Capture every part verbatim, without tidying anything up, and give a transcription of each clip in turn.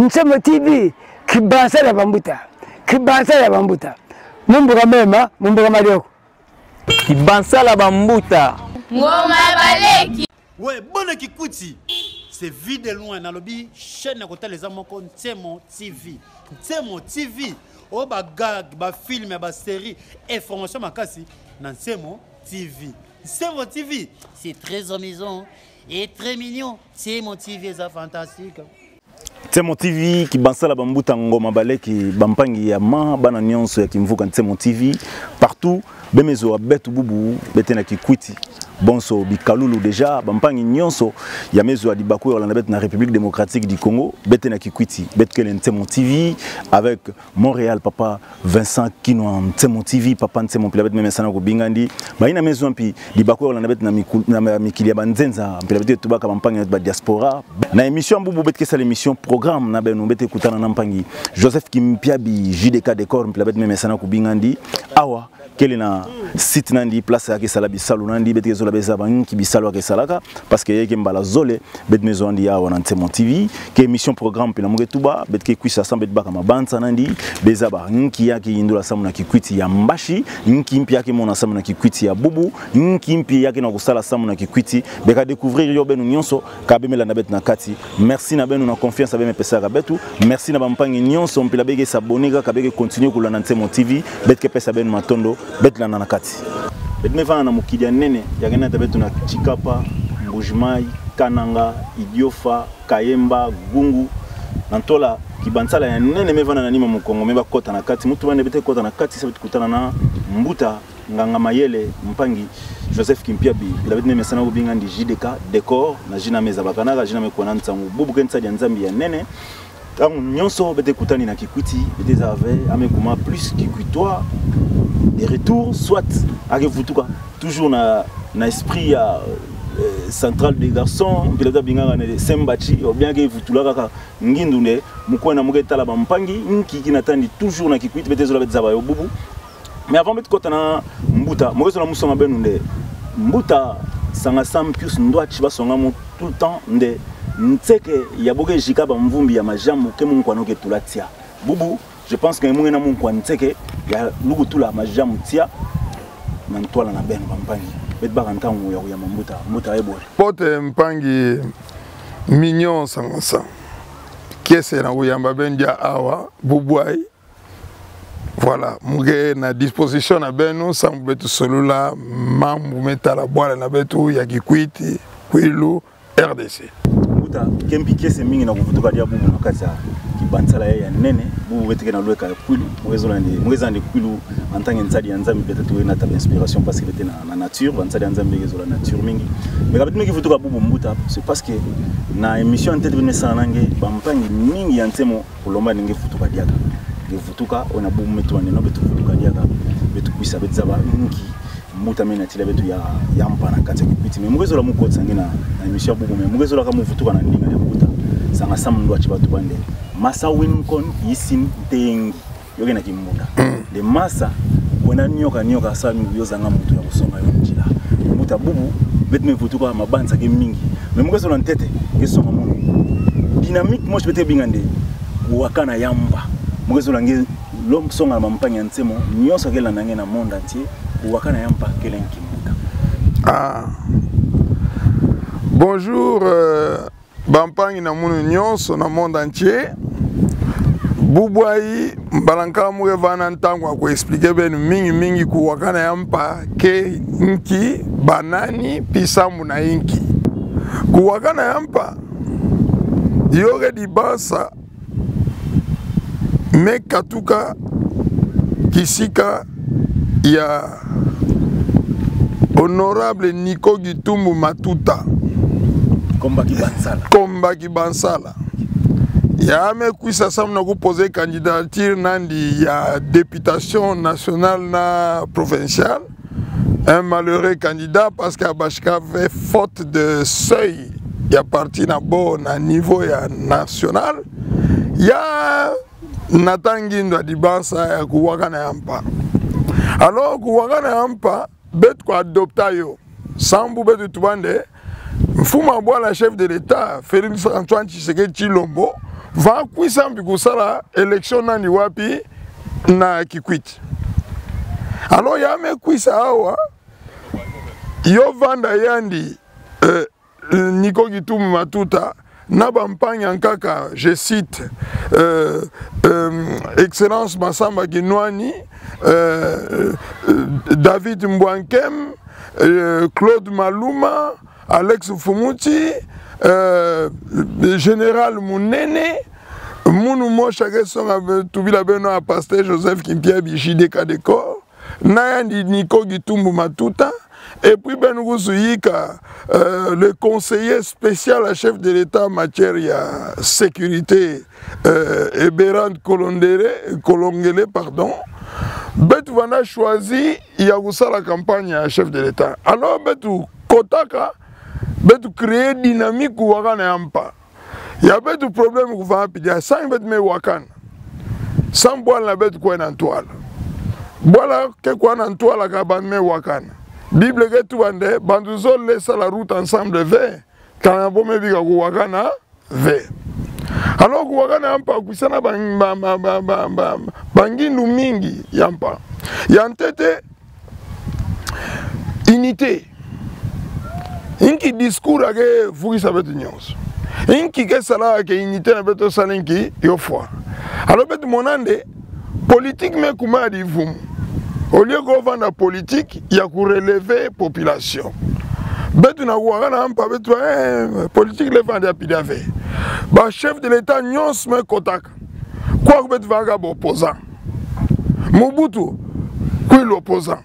Nsemo T V, kibansala bambuta. Kibansala bambuta. Mu mbuka mema, mu mbuka madioko. Kibansala bambuta. Ngoma baleki. We, bana Kikwit, c'est vu de loin, nalobi chaîne ya kotala eza moko, Nsemo T V. Nsemo T V, o ba gag, ba film, ba série, information makasi na Nsemo T V. Nsemo T V, c'est très amusant et très mignon. Nsemo T V eza fantastique. Nsemo T V, kibansala bambuta, ngoma baleki, bampangi ya mama, bana nyonso ya kimvuka Nsemo T V, partout, bemezwa beto bubu, beto na Kikwit, bonso bikalulu déjà, bampangi nyonso ya mezo ya dibakula na beto na République Démocratique du Congo, beto na Kikwit, beto kele Nsemo T V, avec Montréal, papa Vincent Kinwa, Nsemo T V, papa Nsemo, mpila beto meme sana kubinga ndi. Bayina mezo mpi, dibakula na beto na miku-, na mikili ya banzenza, mpila beto tubaka bampangi ya ba diaspora. Na émission bubu beto ke sala émission programme na beno, beto kutana na mpangi Joseph Kimpiabi, J D K Décor, mpila beto meme sana kubinga ndi. Awa, kele na site na ndi, place ya ke sala bisalu na ndi, beto ke zola beza ba nki bisalu ya ke salaka, parce que ya ke mbala zole, beto me zwa ndi awa na Nsemo T V, ke émission programme mpila mu ke tuba, beto ke kwisa samu beto baka mabanza na ndi, beza ba nki ya ke yindula samu na Kikwit ya mbasi, nki mpi ya ke mona samu na Kikwit ya bubu, nki mpi ya ke na kusala samu na Kikwit, beka découvrir yo beno nyonso, ka bemela na beto na kati. Merci na beno na confiance ya beme pesaka beto. Merci na bampangi nyonso mpila beke s'abonner, ka beke continuer kulanda Nsemo T V, beto ke pesa beno matondo, beto landa na kati. Beto me vanda na mokili ya nene, ya ke nata beto na Tshikapa, Mbuji-Mayi, Kananga, Idiofa, Kayemba, Gungu. Na ntola, kibansala ya nene me vanda na nima Mukongo, me ba kota na kati. Mu tuba nde beto kota na kati, samu beto kutana na mbuta, nganga mayele, mpangi Joseph Kimpiabi, mpila beto meme sana kubinga ndi J D K Décor, na zina me zabakanaka, zina me kwena nsangu. Bubu ke nsadi ya Nzambi ya nene. Ntangu nyonso beto kutani na Kikwit, beto zaba ve, a me kuma plus Kikwitois de retour, soit a ke vutuka, toujours na, na esprit ya, euh, centrale des garçons, mpila beto bingaka nde Sembati, ou bien a ke vutula kaka ngindu nde, mu kwenda mu ke tala bampangi nki ki natandi toujours na Kikwit, beto zola beto zaba yo bubu. Mais avant beto kota na mbuta, mu ke zola mu songa beno nde, mbuta Sangasa Pius Ndwatshi ba songa mu tout le temps nde, nseke ya bo ke zika bamvumbi ya majamu ke munkwa no ke tula tia. Bubu, je pense que mu nge na munkwa nseke ya luku tula majamu tia, na ntwala na beno bampangi. Beto baka ntangu ya kuyamba mbuta, mbuta ebole. Mbote mpangi Mignon Sangasa. Kiese na kuyamba beno dia awa, bubu ayi. Voilà, mu ke na disposition na beno, samu beto solula mambu me tala bwala na beto ya Kikwit, Kwilu, R D C. Mbuta, ke mpi kiese mingi na kuvutuka dia bubu na kati ya kibansala ya, ya nene, bubu beto ke na lweka ya Kwilu, mu ke zola nde, mu ke zaba nde Kwilu, en tant que nsadi ya Nzambi, beto tuwe na taba inspiration, parce que beto na, na nature, bansadi ya Nzambi ke zola nature mingi. Mais ka beto me ke vutuka bubu mbuta, c'est parce que na émission ya ntete beto me sala na nge, bampangi mingi ya Nsemo, kulomba nde nge vutuka diaka. Nge vutuka, ona bubu me tuba nde no beto vutuka diaka. Beto kwisa, beto zaba nki mbuta me natila beto ya, ya mpa na kati ya Kikwit. Mais mu ke zola mu kotisa nge na, na émission bubu, mais mu ke zola ka mu vutuka na ndinga ya mbuta Sangasa Ndwatshi ba tuba nde, masa wini nkoni, yisin ntengi. Yo ke na kimbunda. Mm. Nde masa, kwena nioka, nioka sa mi yo zanga muntu ya kusonga yo nzila. Mbuta bubu, beto me vutuka, mabanza ke mingi. Mais mu ke zola ntete, nge songa munu. Dynamique mosi beto binga nde, kuwakana ya mpa. Mu ke zola nge lo songa na bampangi ya Nsemo, nyonso ke landa nge na monde entier, kuwakana ya mpa kele nki mbuta. Ah. Bonjour, euh, bampangi na munu nyonso na monde entier. Bubu ayi, mbala nkaka mu ke vanda ntangu ya ku expliquer beno mingi mingi kuwakana ya mpa ke nki, banani, mpi sambu na inki. Kuwakana ya mpa, yo ke dibansa me katuka kisika ya Honorable Nico Gitumbu Matuta. Komba Kibansala. Komba Kibansala. Ya me kwisa samu na ku poser candidature na yandi ya députation nationale na provinciale. Un malheureux candidat parce que abasika ve faute de seuil ya parti na bo na niveau ya national. Ya nata ngindo ya dibansa ya kuwakana ya mpa. Alors, kuwakana ya mpa, beto ku adopter yo. Sambu beto tuba nde, mfumu ya bwala, chef de l'État, Félix Antoine Tshisekedi Tshilombo, Va kwisa mpi kusala élection nani wapi? Na Kikwit. Alors ya me kwisa awa, yo vanda yandi, euh, Nico Gitumbu Matuta, na bampangi ya nkaka, je cite, euh, euh, Excellence Massamba Kinwani, euh, euh, David Mbouankem, euh, Claude Maluma, Alex Mfumuti, euh, Général Munene, munu mosi ake songa, tubila beno, a Pasteur Joseph Kimpiabi, J D Kadeko, na yandi Nico Gitumbu Matuta, et puis beno kusu yika, euh, le conseiller spécial à chef de l'État en matière ya sécurité, euh, Eberhard Kolondere, Kolongele, pardon. Beto vanda choisi ya kusala campagne ya chef de l'État. Alors beto kotaka, beto créer dynamique wakana ya mpa. Ya beto problème kuva mpi dia, sa nge beto me wakana. Sa bwala na beto kwenda ntwala. Bwala ke kwenda ntwala ka bantu me wakana. Bible ke tuba nde, bantu zole sala route ensemble ve, kana bo me bika kuwakana ve. Alors kuwakana ya mpa kwisa na ba, ba, bangindu mingi ya mpa. Ya ntete, unité. Inki discours ake vukisa beto nyonso. Inki ke sala que unité na beto sala inki yo fwa. Alors beto mona nde politique me kuma ya divumu. Au lieu ko vanda politique ya ku relever population, beto na kuwakana ya mpa beto, eh, politique le vanda ya pili ya ve. Ba chef de l'État nyonso me kotaka. Kwaku beto vaka ba opposant. Mobutu, qui l'opposant.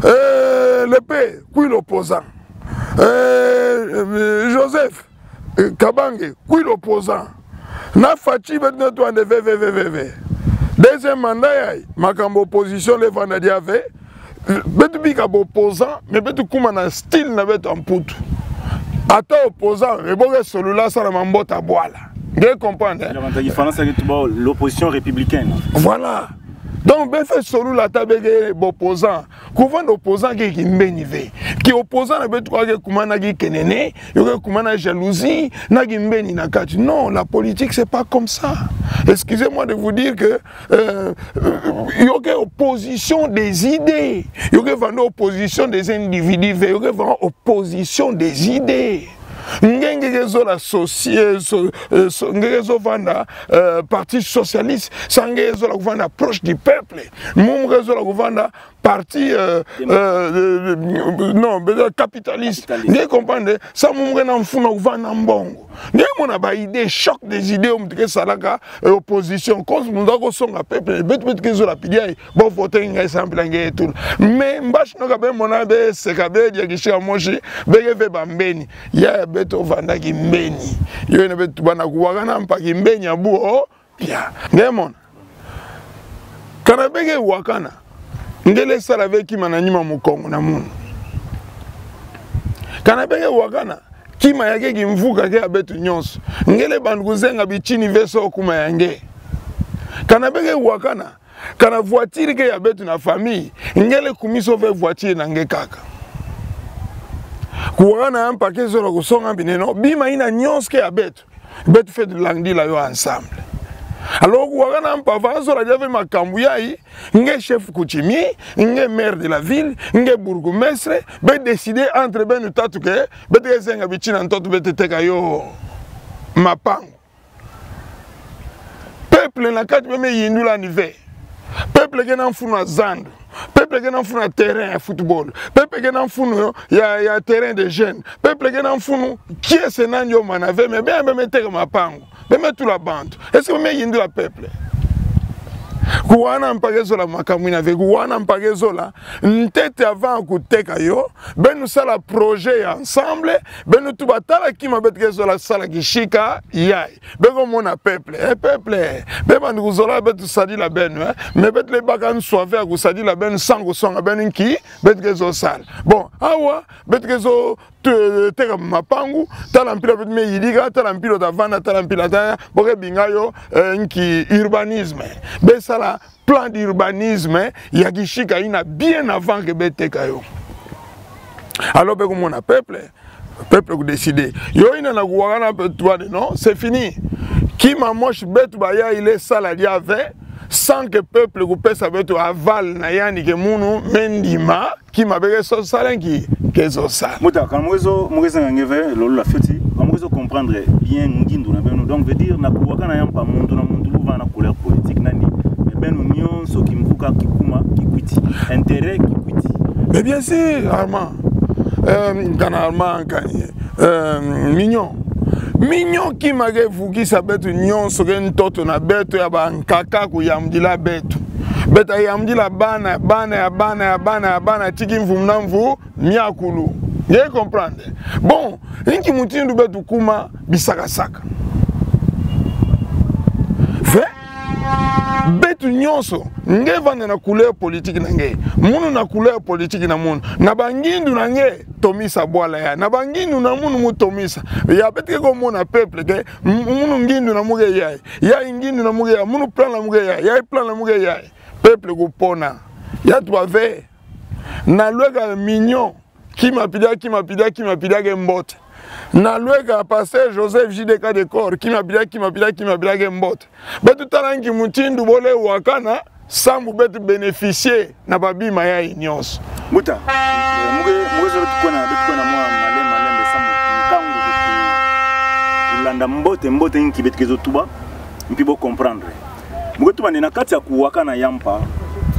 Euh, le père, qui l'opposant. Euh, Joseph, euh, Kabange, qui l'opposant. Na Fatshi beto na twande ve, ve, ve, ve, ve. Deuxième mandat yayi, makambu opposition le vanda dia ve. Beto bika ba opposant, mais beto kuma na style na beto ya Mputu. Ata opposant, e bo ke solula sala mambota bwala. Nge comprendre, hein? L'opposition républicaine. Voilà. Donc, be fwe solula ata be ke ba opposant. Kuvanda opposant ke kimbeni ve. Ki opposant na beto kwa ke kuma na kikenene, yo ke kuma na jalousie, na kimbeni na kati. Non, la politique, c'est pas comme ça. Excusez-moi de vous dire que, euh, euh, yo ke opposition des idées. Yo ke vanda opposition des individus ve, yo ke vanda opposition des idées. Nge, nge ke zola soci-, euh, so-, euh, so-, nge ke zo vanda, euh, Parti socialiste, sa nge ke zola kuvanda proche du peuple. Mu mu ke zola kuvanda parti, euh, euh, euh, non, be capitaliste. Capitaliste. Nge comprendre, sa mu mu ke na mfunu ya kuvanda mbongo. Nge mona ba idée, choc des idées, yo muntu ke salaka, euh, opposition. Kosi muntu ako songa peuple, beto, beto ke zola pili yayi, bo voter ngai sa mpila nge tula. Mais mbasi no ka be mona, be seka, be dia kisika mosi, be ke ve ba mbeni. Ya beto vanda kimbeni. Yo yina beto bana kuwakana mpa kimbeni ya buo, oh, pia. Nge mona. Kana be ke wakana, nge le sala ve kima na nima Mukongo na munu. Kana be ke wakana, kima ya ke kimvuka ke ya beto nyonso. Nge le banda kuzenga bitini ve so kuma ya nge. Kana be ke wakana, kana voiture ke ya beto na famille, nge le kumiso ve voiture na nge kaka. Kuwakana ya mpa ke zola kusonga mbi nde non, bima yina nyonso ke ya beto. Beto fweti landila yo ensemble. Alors, kuwakana mpa va zola dia ve makambu yayi, nge chef coutumier, nge maire de la ville, nge bourgmestre, be décider entre beno tatu que beto ke zenga bitini na ntoto, beto teka yo mapangu. Peuple na kati be me yindula ni ve. Peuple ke na mfunu ya zandu. Peuple ke na mfunu ya terrain ya football. Peuple ke na mfunu ya, ya terrain de jeunes. Peuple ke na mfunu kiese nani yo mana ve, mais be, be me teka mapangu. Be me tula bantu. Est-ce que be me yindula peuple? Kuwakana mpa ke zola makambu yina ve, kuwakana mpa ke zola. Ntete avant kuteka yo, beno sala projet ya ensemble, beno tuba tala kima beto ke zola sala kisika yayi. Be ko mona peuple, eh, peuple, be banda kuzola beto sadila beno, eh. Mais beto le baka nswa ve ya kusadila beno, sans kusonga beno nki beto ke zo sala. Bon, awa, beto ke zo te-, teka mapangu, tala mpila beto me yidika, tala mpila ta vanda, tala mpila ta, bo ke binga yo, eh, nki urbanisme. Be sala plan d'urbanisme ya kisika yina bien avant que be teka yo. Alors, be ko mona peuple, peuple ku décider. Yo yina na kuwakana mpe tuba nde non, c'est fini. Kima mosi beto baya ile sala diave, sans que peuple kupesa beto aval na yandi que munu me ndima, kima beke so sala nki, ke so sala. Mbuta, ka mukezo, mukezo nganga ve, lolo la fioti, ka mukezo comprendre bien ngindu na beno. Donc, veut dire, na kuwakana ya mpa muntu na muntu luvana couleur politique nani, mais beno nyonso kimvuka kikuma kikwiti. Intérêt kikwiti. Mais bien sûr, Armand. Euh, kana Armand, kana, euh, Mignon. Mignon kima ke vukisa beto nyonso ke ntoto na beto ya bankaka kuyamdila beto. Beto yamdila bana, bana ya bana ya bana ya bana, tiki mvu muna mvu miakulu. Nge comprendre? Bon, nki mutindu beto kuma bisakasaka. Ve, beto nyonso, nge vanda na couleur politique na nge, munu na couleur politique na munu, na bangindu na nge, tomisa bwala ya, na bangindu na munu mu tomisa. Ya beto ke ko mona peuple ke, m-, munu ngindu na mu ke yayi, yayi ngindu na mu ke yayi, munu plan na mu ke yayi, yayi plan na mu ke yayi. Peuple kupona. Ya tuba ve. Na lweka Mignon, kima pidia, kima pidia, kima pidia ke mbote. Na lweka Pasteur Joseph J D K Decor, kima pidia, kima pidia, kima pidia ke mbote. Beto tala nki mutindu bo le wakana, samu beto bénéficier na babima yayi nyonso. Mbuta, eh, muke, mukezo beto kwena, beto kwena mwa male, malembe samu nkangu kutu. Kulanda mbote, mbote nki beto kezo tuba, mpi bo comprendre. Muke tuba nde na kati ya kuwakana ya mpa,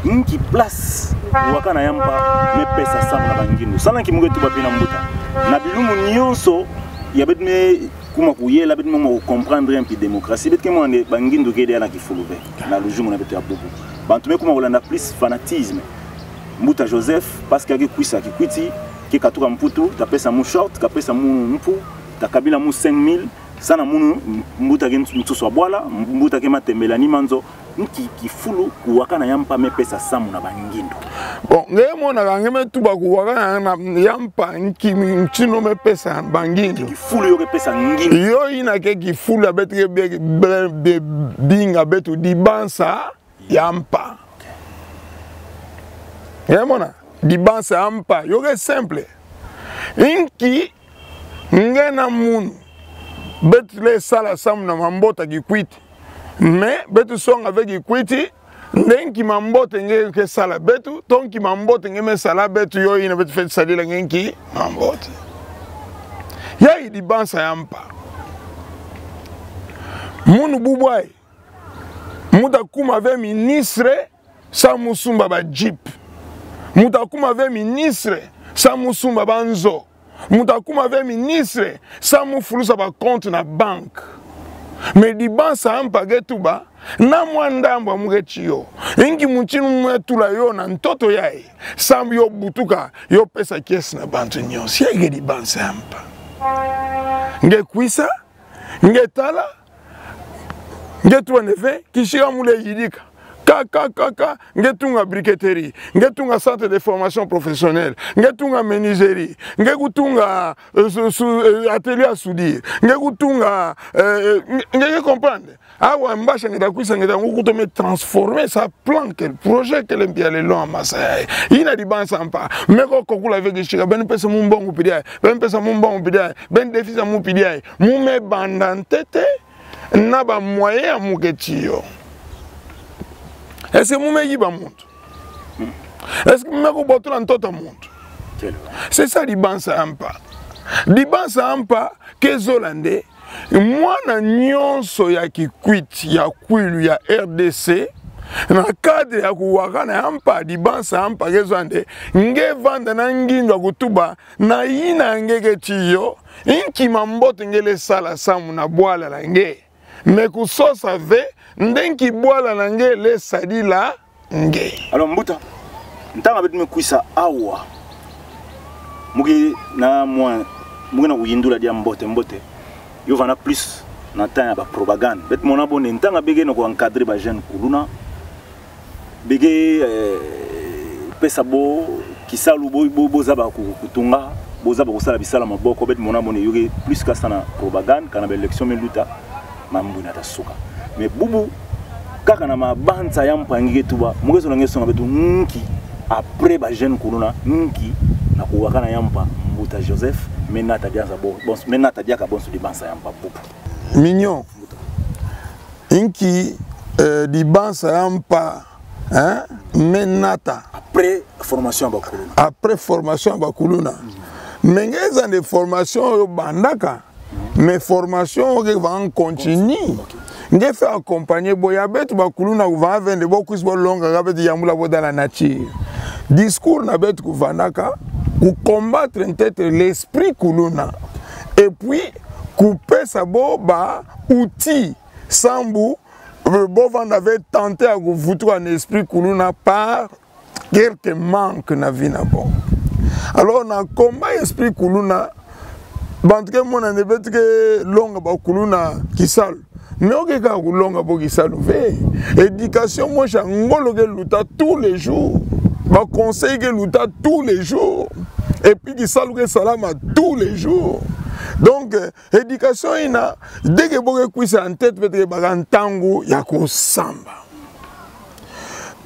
nki place kuwakana ya mpa me pesa samu na bangindu. Sala nki muke tuba pe na mbuta. Na bilumbu nyonso, ya beto me kuma kuyela, beto me kuma kucomprendre mpi démocratie. Beto ke mona nde bangindu kedi ya na kifulu ve. Na lujumu na beto ya bubu. Bantu me kuma kulanda plus fanatisme. Mbuta Joseph, parce que ake kwisa kikwiti, ke katuka Mputu, ta pesa mu short, ka pesa mu mpu, ta kabila mu cinq mille, sa na munu, mbuta ke nsusu wa bwala, mbuta ke matembela ni manzo, nki kifulu kuwakana ya mpa me pesa samu na bangindu. Bon, nge mona ka nge me tuba kuwakana na, ya mpa nki, nki no me pesa bangindu. Kifulu yo ke pesa ngindu. Yo yina ke kifulu ya beto ke be, be, be, binga beto dibansa ya mpa. Nge mona, dibansa ya mpa, yo ke simple. Nki, nge na munu, beto le sala samu na mambota kikwiti. Mais, beto songa ve kikwiti, nde nki mambote nge ke sala beto, to nki mambote nge me sala beto, yo yina beto fweti sadila nge nki mambote. Yayi dibansa ya mpa. Munu bubu ayi, mu ta kuma ve ministre, sa mu sumba ba jeep. Mu ta kuma ve ministre, sa mu sumba banzo. Mu ta kuma ve ministre, sa mu fulusa ba compte na banque. Mais dibansa ya mpa ke tuba, na mwa ndambu ya mu ke tiyo, nki mutindu mu me tula yo na ntoto yayi, samu yo butuka, yo pesa kiese na bantu nyonso. Yayi ke dibansa ya mpa. Nge kwisa, nge tala, nge tuba nde ve, kisika mu le yidika. Ka, ka, ka, ka, nge tunga briqueterie, nge tunga centre de formation professionnelle, nge tunga menuiserie, nge kutunga, euh, su-, su-, euh, atelier à soudure, nge kutunga, euh, euh, nge, nge ke comprendre. Awa mbasha nge ta kwisa nge ta ngu kuto me transformer sa plan kele, projet kele mpi ya lelo amasa yayi. Yina dibansa ya mpa. Me ko kokula ve kisika, beno pesa mu mbongo pidi ayi, beno pesa mu mbongo pidi ayi, beno defisa mu pidi ayi. Mu me banda ntete, na ba moyen ya mu ke tiyo. Est-ce que mu me yiba muntu? Est-ce que mu me kubotula ntoto ya muntu? C'est ça dibansa ya mpa. Dibansa ya mpa ke zola nde, mwana nyonso ya Kikwit, ya Kwilu, ya R D C, na cadre ya kuwakana ya mpa, dibansa ya mpa ke zola nde, nge vanda na ngindu ya kutuba, na yina nge ke tiyo, nki mambote nge le sala samu na bwala na nge. Me kusosa ve, nde nki bwala na nge le sadila nge. Alors, mbuta, ntanga beto me kwisa awa, mu ke na mwa, mu ke na kuyindula dia mbote mbote. Yo vanda plus na temps ya ba propagande. Beto mona bo nde ntanga be ke na ku encadrer ba jeunes kuluna, be ke, eh, pesa bo kisalu, bo, bo, bo zaba ku-, kutunga, bo zaba kusala bisalu ya maboko, beto mona bo nde yo ke plus kasa na propagande, kana ba élection me luta, mambu yina ta suka. Mais bubu, kaka na mabanza ya mpa nge ke tuba, mu ke zola nge songa beto nki, après ba jeunes kuluna, nki, na kuwakana ya mpa, mbuta Joseph, me nata diaka bonso, me nata diaka bonso dibanza ya mpa bubu. Mignon. Inki, eh, libansa ya mpa, hein, me nata. Après formation ya bakuluna. Après formation ya bakuluna. Mais nge zande formation oyo bandaka, mais formation oyo ke va en continu. Ok. Nge fai accompagner bo ya beto bakuluna kuvanda ve nde bo kwisa bo longa kaka beto yambula bo dans la nature. Discours na beto kuvandaka, ku combattre peut-être l'esprit kuluna. Et puis, kupesa bo ba outils sambu, eh, bo vanda ve tenter ya kuvutuka na esprit kuluna par quelque manque na vie na bo. Alors, na combat esprit kuluna, bantu ke mona nde beto ke longa bakuluna kisalu. Mais oke kaka kulonga bo kisalu ve. Éducation mosi ya ngolo ke luta tous les jours. Ba conseil ke luta tous les jours. Et puis kisalu ke salama tous les jours. Donc, euh, éducation yina, dès que bo ke kwisa en tête, beto ke baka ntangu ya kusamba.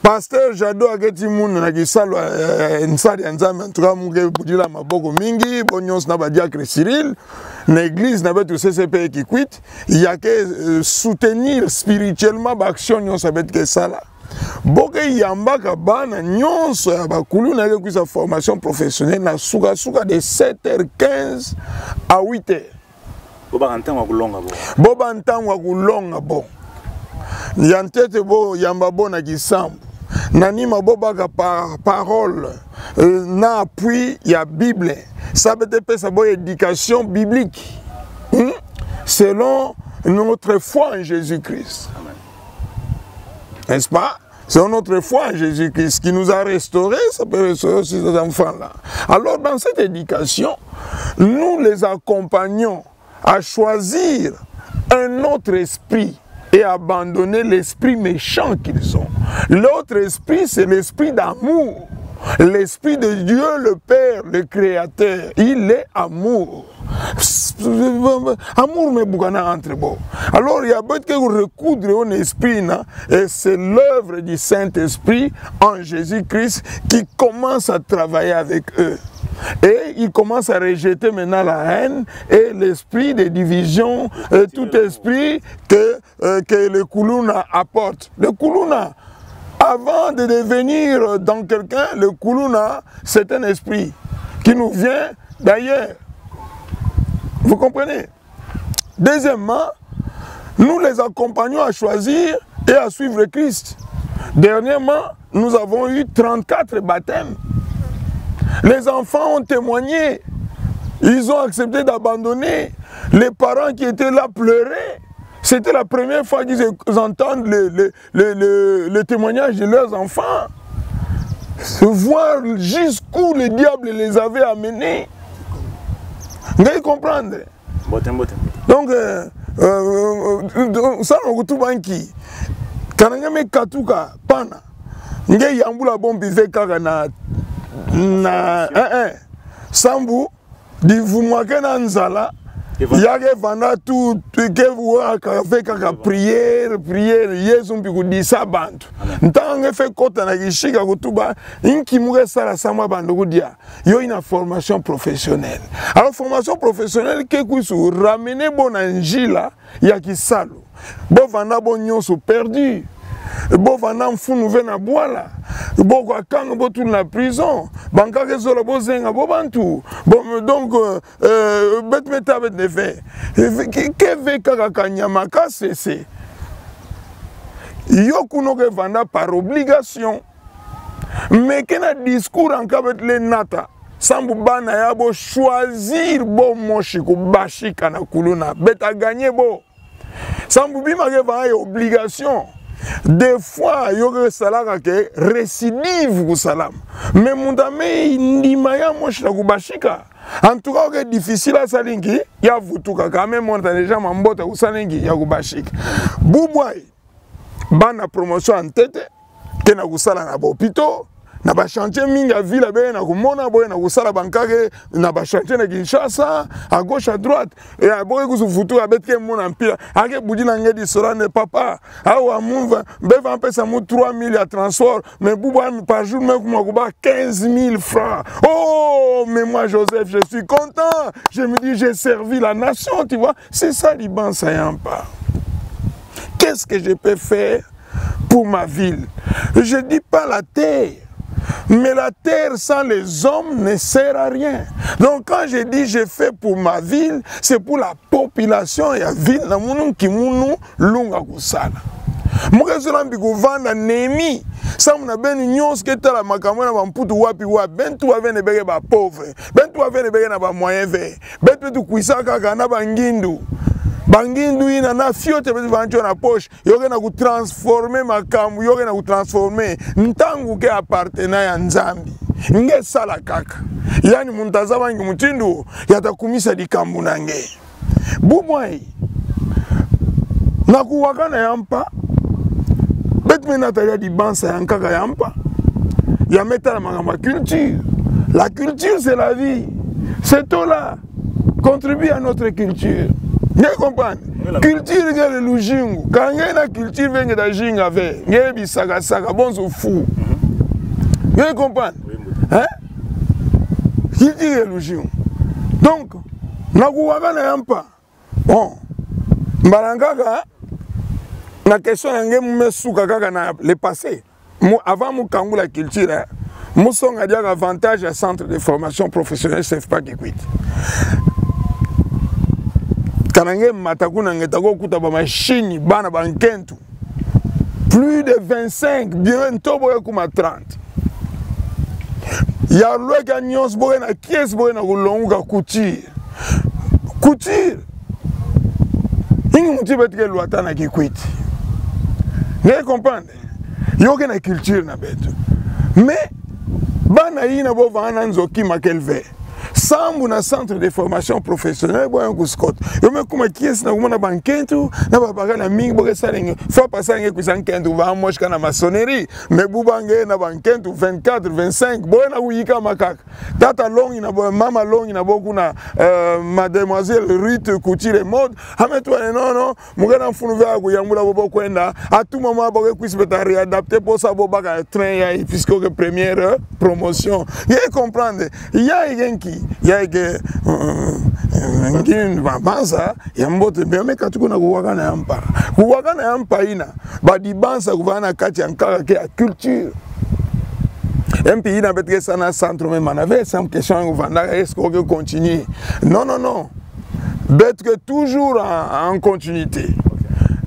Pasteur Jado aketi muna na kisalu, eh, nsari ya Nzambi, en tout cas, mu ke budila maboko mingi, bo nyonso na ba diacre Cyril, na église na beto C C P Kikwit, ya ke, eh, soutenir spirituellement ba action nyonso beto ke sala. Bo ke yambaka bana nyonso ya bakuluna ke kwisa formation professionnelle na suka-suka de sept heures quinze à huit heures. Bo baka ntangu ya kulonga bo. Bo baka ntangu ya kulonga bo. Ya ntete bo yamba bo na kisambu. Na nima bo baka pa-, parole, euh, na appui ya Bible. Sa beto pesa bo éducation biblique. Hmm? Selon notre foi en Jésus-Christ. Amen. N'est-ce pas ? C'est notre foi en Jésus-Christ qui nous a restaurés, ça peut restaurer aussi ces enfants-là. Alors, dans cette éducation, nous les accompagnons à choisir un autre esprit et abandonner l'esprit méchant qu'ils ont. L'autre esprit, c'est l'esprit d'amour. L'esprit de Dieu, le Père, le Créateur, il est amour. Amour me bukana entre bo. Alors, ya beto ke recoudre un esprit na, et c'est l'œuvre du Saint-Esprit en Jésus-Christ qui commence à travailler avec eux. Et ils commencent à rejeter maintenant la haine et l'esprit de division, et tout esprit que, euh, que le kuluna apporte. Le kuluna, avant de devenir dans quelqu'un, le kuluna, c'est un esprit qui nous vient d'ailleurs. Vous comprenez ? Deuxièmement, nous les accompagnons à choisir et à suivre Christ. Dernièrement, nous avons eu trente-quatre baptêmes. Les enfants ont témoigné. Ils ont accepté d'abandonner. Les parents qui étaient là pleuraient. C'était la première fois qu'ils entendent le, le, le, le, le témoignage de leurs enfants. Voir jusqu'où le diable les avait amenés. Ngai comprendre. Mbote, mbote, mbote. Donc, euh, euh, euh, donc, salu na kutuba nki, kana nge me katuka pana, nge yambula bo mbi ve kaka na, na, eh, eh, sambu, divumwa ke na nzala, ya ke vanda tu, tu ke vwa ka ve kaka prière, prière, Yezu mbi kudisa bantu. Ntangu nge fwe kota na kishika kutuba, nki mu ke sala sambu bantu kudia. Yo ina formation professionnelle. Alors, formation professionnelle ke kwisa ramener bo na nzila ya kisalu. Bo vanda bo nyonso perdu. Bo vanda mfunu ve na bwala. Bo kwa kanga bo tula na prison. Bankaka ke zola bo zenga bo bantu. Bon, donc, euh, euh, beto me ta beto nde ve. Ke, ke ve kaka kanyama kasese. Yo kuna ke vanda par obligation. Mais ke na discours anka beto le nata. Sambu bana ya bo choisir bo mosi kubasika na kuluna. Beto gagner bo. Sambu bima ke va ya obligation. Des fois, yo ke salaka ke récidive kusalama. Mais muntu ame ndima ya mosi na kubasika. En tout cas, oke difficile asala nki, ya vutuka, quand même, monta déjà mambote kusala nki, ya kubasika. Bubu ayi, bana promotion ya ntete, ke na kusala na ba hôpitaux, na ba chantiers mingi ya ville, beno ke na kumona, bo ke na kusala bankaka, na ba chantiers na Kinshasa, à gauche, à droite, et ya bo ke kwisa vutuka, beto ke mona mpila, ake budila nge di solane, papa, awa mu va, mbe va mpesa mu trois mille ya transport, mais bubu ayi par jour me kuma kuba quinze mille francs. Oh, mais moi, Joseph, je suis content. Je me dis, j'ai servi la nation, tu vois. C'est ça, libansa ya mpa. qu'est-ce que je peux faire pour ma ville ? Je dis pas la terre, mais la terre sans les hommes ne sert à rien. Donc quand je dis je fais pour ma ville, c'est pour la population ya ville na munu ki munu lunga kusala. Mu ke zola mbi kuvanda nemi, samu na beno nyonso ke tala makambu na ba Mputu wapi wapi, beno tu bavene beke ba pauvre, beno tu bavene beke na ba moyen ve, beto beto kwisa kaka na ba ngindu. Ba ngindu yina na fioti beto vantio na poche, yo ke na kutransformer makambu, yo ke na kutransformer ntangu ke appartenant ya Nzambi. Nge sala kaka. Yandi muntu tazaba nge mutindu ya ta kumisa dikambu na nge. Bubu ayi, na kuwakana ya mpa, beto me na tala dibansa ya nkaka ya mpa, ya me tala makambu ya culture. La culture, c'est la vie. C'est tout là. Contribue à notre culture. Nge comprendre ? Culture nge le luzingu. Ka nge na culture ve nge ta zinga ve. Nge bisaka saka, bonso fu. Nge comprendre ? Hein ? Culture nge le luzingu. Donc, na kuwakana ya mpa. Bon. Mbala nkaka, na question ya nge mu me suka kaka na le passé. Mu, avant mu kangula culture, eh, mu songa diaka avantage ya centre de formation professionnelle CEFPA Kikwit. Kana nge mata kuna nge ta kuta ba machine, bana ba nkento. Plus de vingt-cinq, bientôt bo ke kuma trente. Ya lweka nyonso bo ke na kiese bo ke na kulonguka couture. Couture. Ingi muti beto ke lwata na Kikwit. Nge comprendre ? Yo ke na culture na beto. Mais, bana yina bo vana nzo ki ma ke leve. Sambu na centre de formation professionnelle bo yandi ku Scott. Yo me kuma kiese na kumona ba nkento, na babakala mingi bo ke sala nge. Faut pas nge kwisa nkento ba moche kana maçonnerie. Mais bubu nge na ba nkento vingt-quatre, vingt-cinq. Bo yandi kuyika makaka. Tata longi na bo, mama longi na bo kuna, euh, mademoiselle Ruth Couture et Mode. Ha me tuba non, non, mu ke na mfunu ve ya kuyambula bo bo kwenda. À tout moment bo ke kwisa beta réadapter bo sa bo baka train ya, puisque ke première, euh, promotion. Nge comprendre. Ya ike nki, ya ike, euh, euh, nki ba, banza ya mbote, mais me katuka na kuwakana ya mpa. Kuwakana ya mpa yina, ba dibansa kuvana kati ya nkaka ke ya culture. Et puis yina beto ke sala na centre me mana ve, samu question ya kuvanda, est-ce que bo ke continuer ? Non, non, non. Beto ke toujours en, en continuité.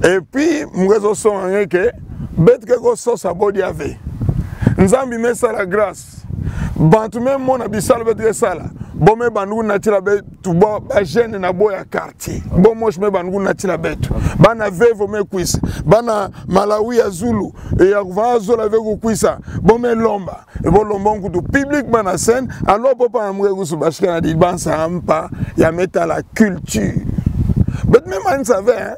Et puis, mu ke zo songa nge ke, beto ke kusosa bo diaka ve. Nzambi me sala grâce. Bantu me mona bisalu beto ke sala. Bo me banda kunatila beto, ba, ba jeunes na bo ya quartier. Bo moche me banda kunatila beto. Bana veuves me kwisa. Bana Malawi ya zulu, e ya kuva zola ve kukwisa. Bo me lomba. E bo lomba nkutu public bana sen, alors bo pa na mu ke kusu basika na dibansa ya mpa, ya me tala culture. Beto me manisa ve, hein,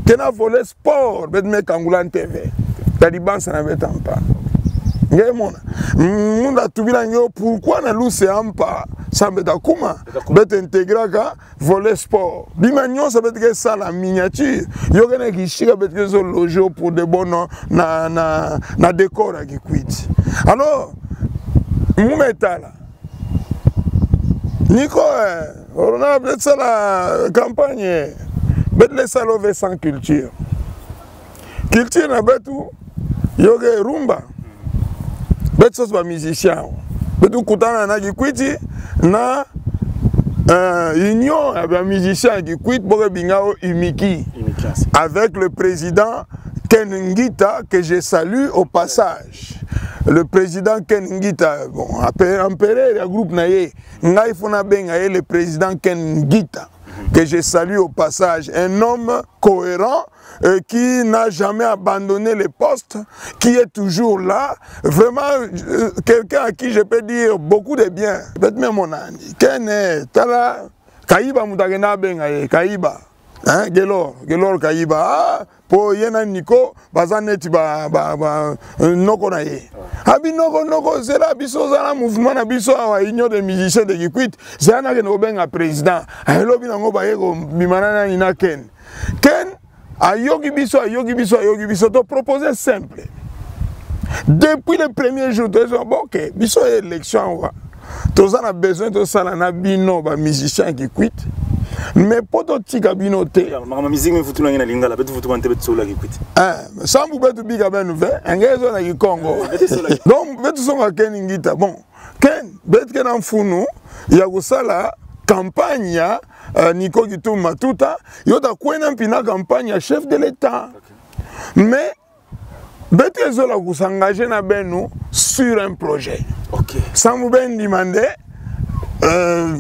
ke na volet sport, beto me kangula ntete ve. Ka dibansa na beto ya mpa. Nge mona. Mu nda tubila nge yo pourquoi na luse ya mpa, sa beto ta kuma, beto intégraka volet sport. Bima nyonso beto ke sala miniature, yo ke na kisika beto ke zo loger pour de bon na, na, na décor ya Kikwit. Alors, mu me tala. Niko, eh, oro na beto sala campagne, beto lenda sala ve sans culture. Culture na beto, yo ke rumba. Beto sosa ba musiciens. Beto kutana na Kikwit na, euh, union ya ba musiciens Kikwit, bo ke binga yo UMIKI. UMIKI, ah, si. Avec le président Ken Ngita, que je salue au passage. Le président Ken Ngita, bon, empereur ya groupe na ye. Ngai faut na benga ye le président Ken Ngita, que je salue au passage. Un homme cohérent, euh, qui n'a jamais abandonné le poste, qui est toujours là. Vraiment, euh, quelqu'un à qui je peux dire beaucoup de bien. Beto me mona nani. Ken, eh, tala, Kayiba mu ta ke na benga ye, Kayiba. Hein, Gelor, Gelor Kayiba. Ah, po ye na Niko, baza neti ba, ba, ba, euh, noko na ye. Abi noko, noko, zela biso za na mouvement na biso awa, Union des musiciens de Kikwit, zela na ke no benga président. Aye lobi na ngo ba ye ko bimana na nani, na Ken. Ken, ayoki biso, ayoki biso, ayoki biso, to proposer simple. Depuis le premier jour, to zo, bon, ok, biso élection awa. Toza na besoin tosala na bino ba musiciens Kikwit. Mais po totika bino te. Ya, makambo musique me vutu na nge na Lingala, beto vutu kwante beto sola Kikwit. Eh, sambu beto bika beno ve, nge zola Kikongo. Eh, beto sola. Donc, beto songa keni ngita. Bon, keni, beto ke na mfunu ya kusala campagne ya, eh, Nico Gitum Matuta, yo ta kwenda mpi na campagne ya chef de l'État. Ok. Mais, beto ke zola ku s'engager na beno sur un projet. Ok. Sambu beno ndima nde, euh,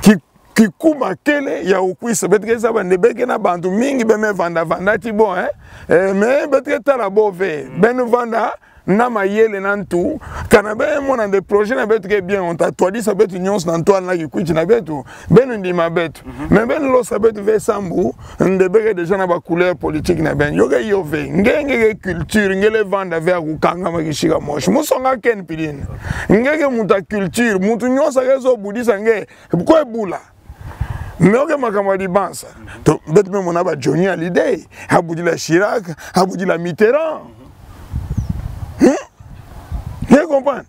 ki, kikuma kele ya kukwisa. Beto ke zaba nde beke na bantu mingi be me vanda vanda ti bo, hein. Eh, mais beto ke tala bo ve. Beno vanda na mayele na ntu. Kana be mona nde projet na beto ke bien, on ta twadisa beto nyonso na ntwala na Kikwit na beto. Beno ndima beto. Mhm. Mais beno losa beto ve sambu nde beke déjà na ba couleur politique na beno. Yo ke yo ve. Nge, nge ke culture, nge le vanda ve ya kukangama kisika mosi. Mu songa keni pidin. Nge ke muntu ya culture, muntu nyonso ke zo budisa nge. Kwe bula. Mais yo ke makambo ya dibansa. To, beto me mona ba Johnny Hallyday, ha budila Chirac, ha budila Mitterrand. Hmm? Nge comprendre?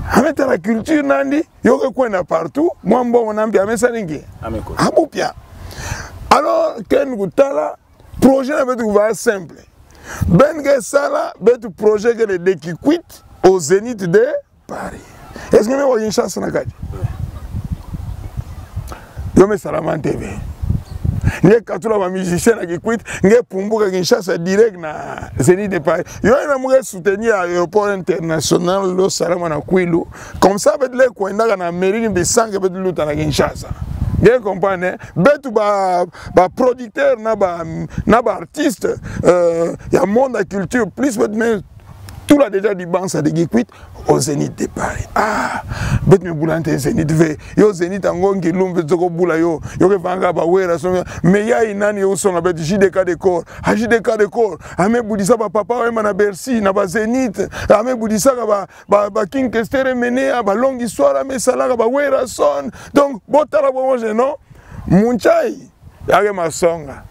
Ha me tala culture na yandi, yo ke kwenda partout, mwa mbongo na mbi ha me sala nki? Ha me ko. Ha bupia. Alors, keni kutala, projet na beto kuva simple. Beno ke sala, beto projet kele de Kikwit au Zénith de Paris. Est-ce que me wa Kinshasa na kati? Yo me salama nte ve. Nge katula ba musicien na Kikwit, nge pumbuka Kinshasa direct na Zénith de Paris. Yo yina mu ke soutenir aéroport international lo salama na Kouilou. Comme ça, beto le kwendaka na Amérique, mbi sanga beto luta na Kinshasa. Nge comprendre, hein? Beto ba, ba producteur na ba, na ba artiste, euh, ya monde ya culture, plus beto me tula déjà dibansa de Kikwit au Zénith de Paris. Ah, beto me bula nte Zénith ve. Yo Zénith yango nki lumbu beto ke bula yo. Yo ke vanga ba Werrason. Mais ya nani yo songa beto J D K Décor? Ah, J D K Décor. Ha me budisa ba Papa Wemba na Bercy, na ba Zénith. Ha me budisaka ba, ba, ba King Kester Emeneya, ba Longue Histoire, ha me salaka ba Werrason. Donc, bo tala bo mosi, non? Munchayi, ya ke masonga.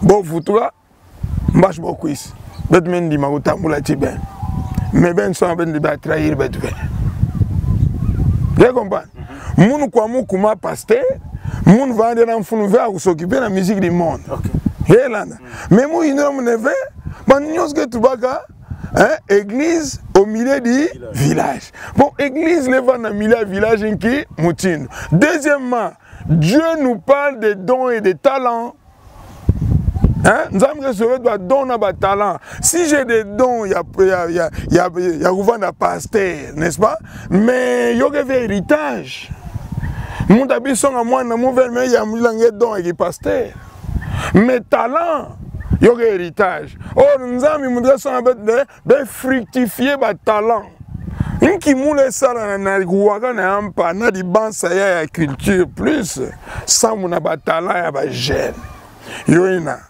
Bo vutuka, mbasi bo kwisi. Beto me ndima kutambula ti beno. Mais beno songa beno nde ba trahir beto ve. Nge comprendre? Munu kwa mu kuma pasteur, munu vanda na mfunu ve ya ku s'occuper na musique du monde. Ok. Nge landa. Mais mu yindu na munu ve, ba nyonso ke tubaka, hein, église au milieu du village. Bon, église le vanda na milieu du village nki mutindu? Deuxièmement, Dieu nous parle des dons et des talents. Hein? Nzambi ke solo ba don na ba talent. Si j'ai des dons ya, ya, ya, ya, ya kuvanda pasteur, n'est-ce pas? Mais yo ke ve héritage. Muntu abi songa mwana mu ve, mais ya mu langa don ya ki pasteur. Mais talent, yo ke héritage. Or, Nzambi muntu ke songa beto nde be fructifier ba talent. Nki mu le sala na, na kuwaka na ya mpa na dibansa ya, ya culture plus, sambu na ba talent ya ba jeunes. Yo yina,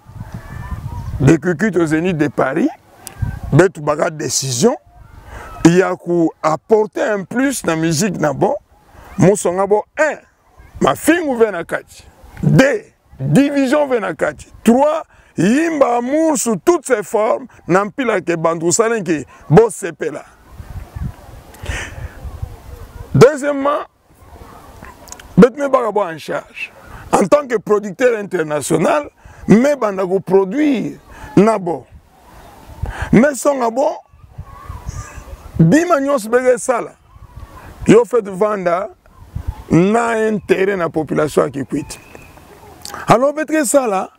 de Kikwit au Zénith de Paris, beto baka décision ya ku apporter un plus na musique na bo, mu songa bo, un, mafingu ve na kati. Deux, division ve na kati. Trois, yimba amour sous toutes ses formes, na mpila ke bantu sala nki, bo sepela. Deuxièmement, beto me baka bo en charge. En tant que producteur international, me banda ku produire na bo. Me songa bo, bima nyonso be ke sala, yo fweti vanda na intérêt na population ya Kikwit. Alors, beto ke sala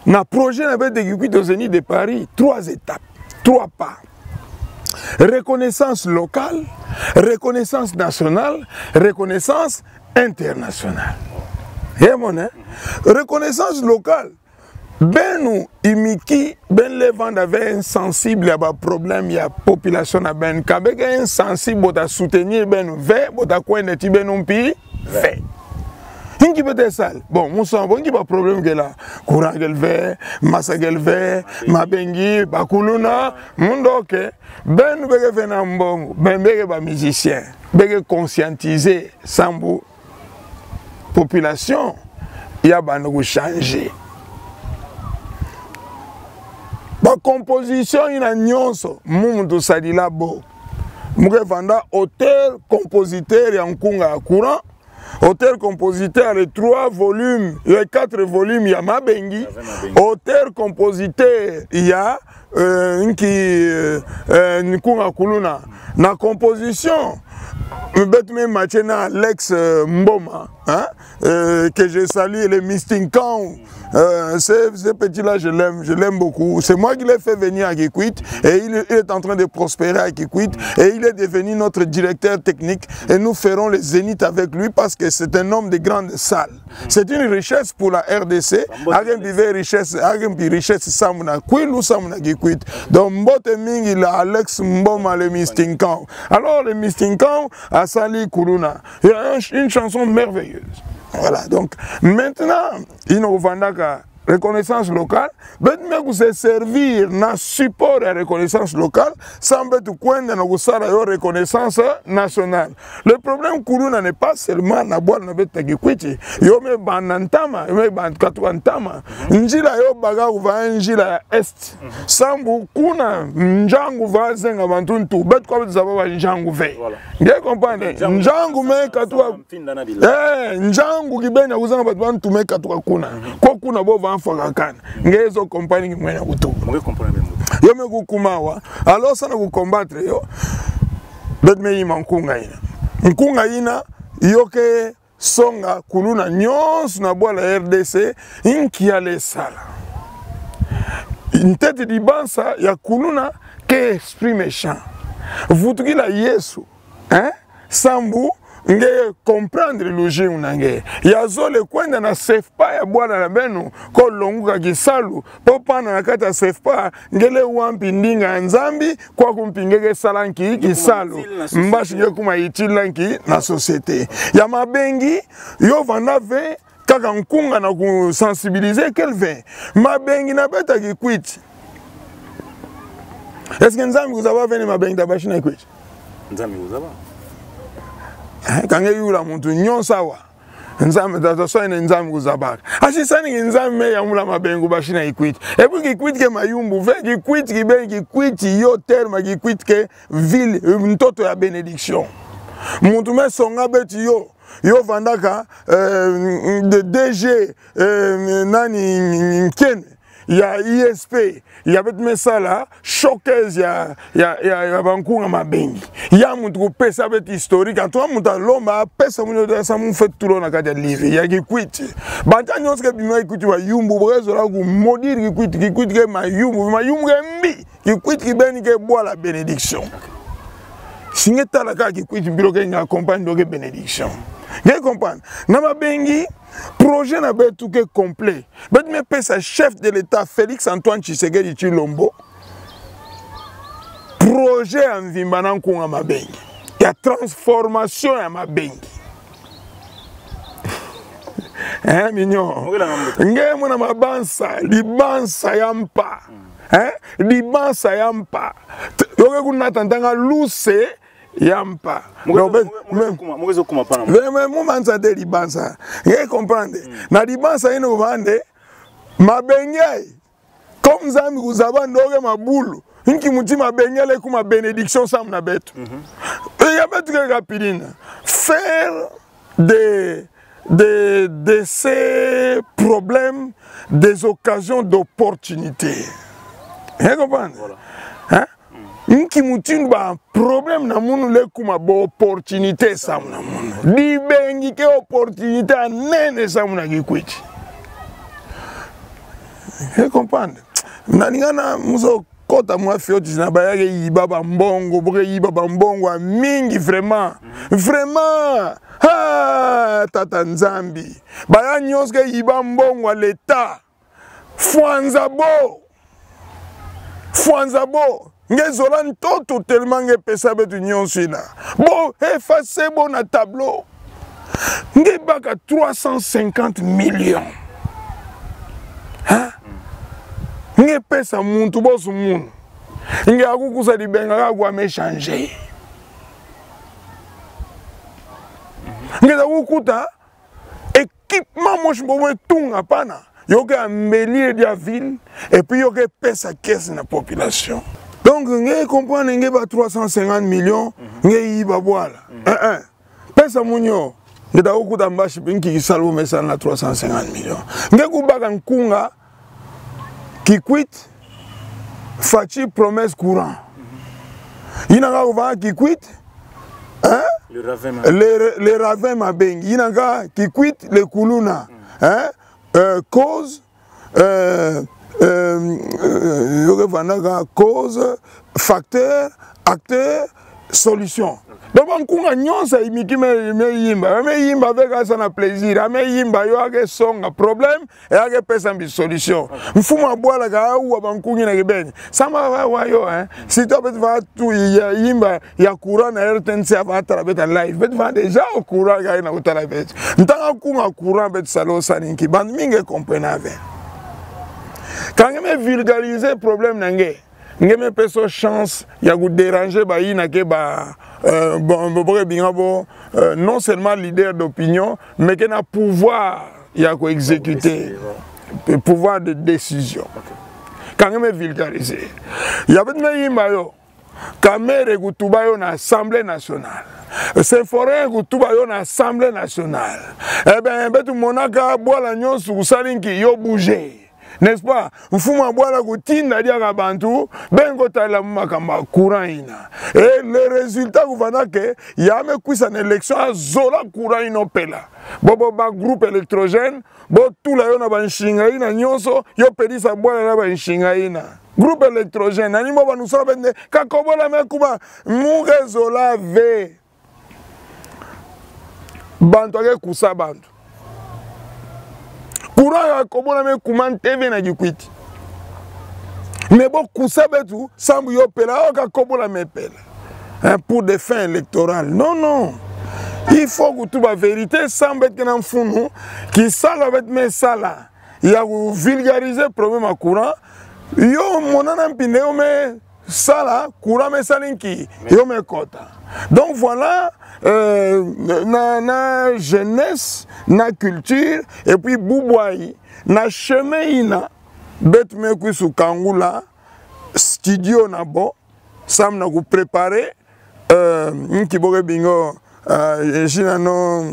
na projet na beto de Kikwit au Zénith de Paris, trois étapes, trois pas. Reconnaissance locale, reconnaissance nationale, reconnaissance internationale. Ye mona, hein? Reconnaissance locale. Beno imiki, beno le vanda ve insensible ya ba problème ya population na beno. Ka be ke insensible, bo ta soutenir beno ve, bo ta kwenda ti beno mpi ve. Nki beto ke sala? Bon, mu songa bo nki ba problème kele. Courant kele ve, masa kele ve, mabengi, ba kuluna, mu ndoke. Beno be ke ve na mbongo, beno be ke ba musicien, be ke conscientiser, sambu population ya banda ku changer. Ba composition yina nyonso, mu muntu sadila bo. Mu ke vanda auteur, compositeur ya nkunga ya courant, Auteur-compositeur ya les trois volumes, les quatre volumes ya Mabengi. Mabengi. Auteur-compositeur ya, euh, nki, euh, euh, Nkunga Kuluna. Na composition, beto me matcher na Alex, euh, Mboma, hein, euh, que je salue, le Mistinkan. Euh, ce, ce petit-là, je l'aime, je l'aime beaucoup. C'est moi qui l'ai fait venir à Kikwit et il, il est en train de prospérer à Kikwit et il est devenu notre directeur technique et nous ferons le zénith avec lui parce que c'est un homme de grande salle. C'est une richesse pour la R D C. Mbote. Ake mpi ve richesse, ake mpi richesse sambu na Kwilu, sambu na Kikwit. Donc, mbote mingi la Alex Mboma, le Mistinkan. Alors, le Mistinkan asali Kuluna. Il y a un ch-, une chanson merveilleuse. Voilà, donc, maintenant, ino vandaka reconnaissance locale, beto me ku se servir na support ya reconnaissance locale, sambu beto kwenda na kusala yo reconnaissance nationale. Le problème Kuluna n'est pas seulement na bwala na beto ya Kikwit, yo me bâ na ntama, yo me bâ katuka ntama. Nzila yo baka kuva nzila ya est. Sambu kuna nzangu va zenga bantu ntu, beto kwa beto zaba ba nzangu ve. Voilà. Nge comprendre? Nzangu, nzangu me katuka. Eh, nzangu kibeni ya kuzanga bantu ba ntu me katuka kuna. Ko kuna bo va mfwakakana. Nge zo comprendre nge mwena kutu. Nge comprendre nge mwena kutu. Yo me kukuma awa. Alors, sa na ku combattre yo, beto me yima nkunga yina. Nkunga yina, yo ke songa Kuluna nyonso na bwala R D C, nki ya le sala. Ntete dibansa ya Kuluna ke esprit méchant. Vutukila Yesu, hein? Sambu nge comprendre luzingu na nge. Ya zole kwenda na SEFPA ya bwala na beno, ko longuka kisalu, po pana na kati ya SEFPA, nge le wa mpi ndinga ya Nzambi, kwaku mpi nge ke sala nki, kisalu. Mbasi nge kuma utile na nki, na société. Ya Mabengi, yo vanda ve, kaka nkunga na ku sensibiliser, quel ve. Mabengi na beto ya Kikwit. Est-ce que Nzambi kuzaba ve ni Mabengi tabasina Kikwit? Nzambi kuzaba. Eh, ka nge yula muntu nyonso awa. Nzambi, ta, ta, soyene Nzambi kuzabaka. Asi sani nge Nzambi me yambula Mabengi kubasina Kikwit. Et puis Kikwit ke mayumbu ve, Kikwit kibeni, Kikwit yo terme, Kikwit ke ville, euh, ntoto ya bénédiction. Muntu me songa beto yo, yo vandaka, euh, de D G, euh, nani, Nkene, ya I S P, ya beto me sala showcase ya, ya, ya, ya bankunga Mabengi. Ya muntu kupesa beto historique, antoine muntu alomba, apesa munu ya sa mu fête tulo na kati ya livre ya Kikwit. Bantu nyonso ke bima Kikwit bayumbu, bo ke zola ku maudire Kikwit, Kikwit ke mayumbu, mayumbu ke mbi, Kikwit kibeni ke bwala bénédiction. Si nge tala kaka Kikwit, bilo ke nge accompagne, donc ke bénédiction. Nge comprendre? Na Mabengi, projet na beto ke complet. Beto me pesa chef de l'État Félix Antoine Tshisekedi Tshilombo projet ya mvimba na nkunga Mabengi, ya transformation ya Mabengi. Eh, mignon. Nge mona mabansa, libansa ya mpa. Eh, libansa ya mpa. T-, yo ke kunata ntanga luse ya mpa. Mu ke zo kuma, mu ke zo kuma pana. Ve, ve, mu mansa de libansa. Nge comprendre? Na libansa ino vande, Mabengi, comme Nzambi kuzaba ndoke mabulu, nki muti Mabengi le kuma bénédiction samu na beto. E ya beto ke kapilina. Faire de, de, de ces problèmes des occasions d'opportunité. Nge comprendre? Voilà. Hein? Nki mutindu ba problème na munu le kuma ba opportunité samu na munu. Libengi ke opportunité ya nene samu na Kikwit. Nge comprendre? Nalingana mu zo kota mwa fioti na baya ke yiba bambongo, bo ke yiba bambongo ya mingi vraiment. Vraiment. Ah, Tata Nzambi. Baya nyonso ke yiba mbongo ya l'État. Fwanza bo. Fwanza bo. Nge zola ntoto tellement nge pesa beto nyonso yina. Bo effacer bo na tableau. Nge baka trois cent cinquante millions. Hein? Nge pesa muntu bonso munu. Nge akukusa dibenga ka kwa me changer. Nge ta kukuta équipement mosi mbo me tunga pana, yo ke embellir dia ville, et puis yo ke pesa caisse na population. Donc, nge comprendre nge ba trois cent cinquante millions, nge yiba bwala. Eh, eh. Pesa munu yo. Nge ta kukuta mbasi mpe nki kisalu bo me sala na trois cent cinquante millions. Nge kubaka nkunga Kikwit, Fatshi, promesse courant. Yina kaka kuvanga Kikwit, hein? Le ravin mabengi. Le, le ravin mabengi. Yina kaka Kikwit, le kuluna. Hein? Euh, cause, euh, euh, euh, yo kevandaka cause, facteur, acteur, solution. Donc, bankunga nyonso ya imiki me, me yimba, me yimba ve kasa na plaisir, me yimba yo akesonga problème, e akepesa mbi solution. Mfumu ya bwala ka awa bankunga yina kibeni. Samu bavanga yo, hein. Surtout beto bavanga tu ya yimba ya courant na R T N C, bavanga tala beto live. Beto bavanga déjà au courant ka yina kutala beto. Ntangu nkunga courant beto sala, sala nki? Bantu mingi e comprendre ve. Ka nge me vulgariser problème na nge, nge me pesa yo chance ya ku déranger bayina ke ba, euh, bon, bon, bo kebinga bo, euh, non seulement leader d'opinion, mais ke na pouvoir ya ku exécuter, pouvoir de décision. Ka nge me vulgariser. Ya beto me yimba yo. Kamerhe kutuba yo na Assemblée nationale. Symphorien kutuba yo na Assemblée nationale. Eh ben, beto monaka bwala nyonso kusala nki? Yo bouger. N'est-ce pas? Mfumu ya bwala kutinda diaka bantu, beno kotala makambu ya courant yina. Et le résultat kuvanda ke, ya me kwisa na élection, azola courant yina opela. Bobo ba groupe électrogène, botula yo na bansinga yina nyonso, yo pelisa bwala na bansinga yina. Groupe électrogène, nani mo bantu sala bende, ka kobola me kuma, mu kezola ve. Bantu ake kusa bantu. Courant ka kobola me kuma nte ve na Kikwit. Mais bo kusa beto, samu yo pela, o ka kobola me pela. Hein, pour des fins électorales. Non, non. Il faut kutuba vérité, samu beto ke na mfunu, kisalu beto me sala ya ku vulgariser problème ya courant, yo mona na mpinde yo me sala, courant me sala nki? Yo me kota. Donc voilà, euh, na, na jeunesse, na culture, et puis bubu ayi, na chemin yina, beto me kwisa kangula studio na bo, samu na ku préparer, euh, nki bo kebinga yo, euh, zina no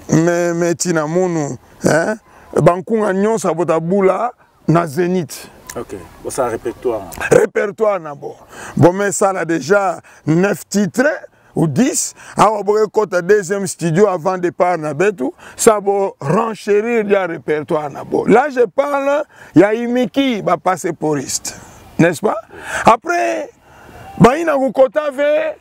me, me tina munu, hein? Bankunga nyonso bo ta bula na Zénith. Ok, bo sala répertoire. Répertoire na bo. Bo me sala déjà neuf titres ou dix, awa bo ke kota deuxième studio avant départ na beto, samu bo renchérir ya répertoire na bo. Là, je parle ya imiki ba passé-pouristes, n'est-ce pas? Après, bayina kukota ve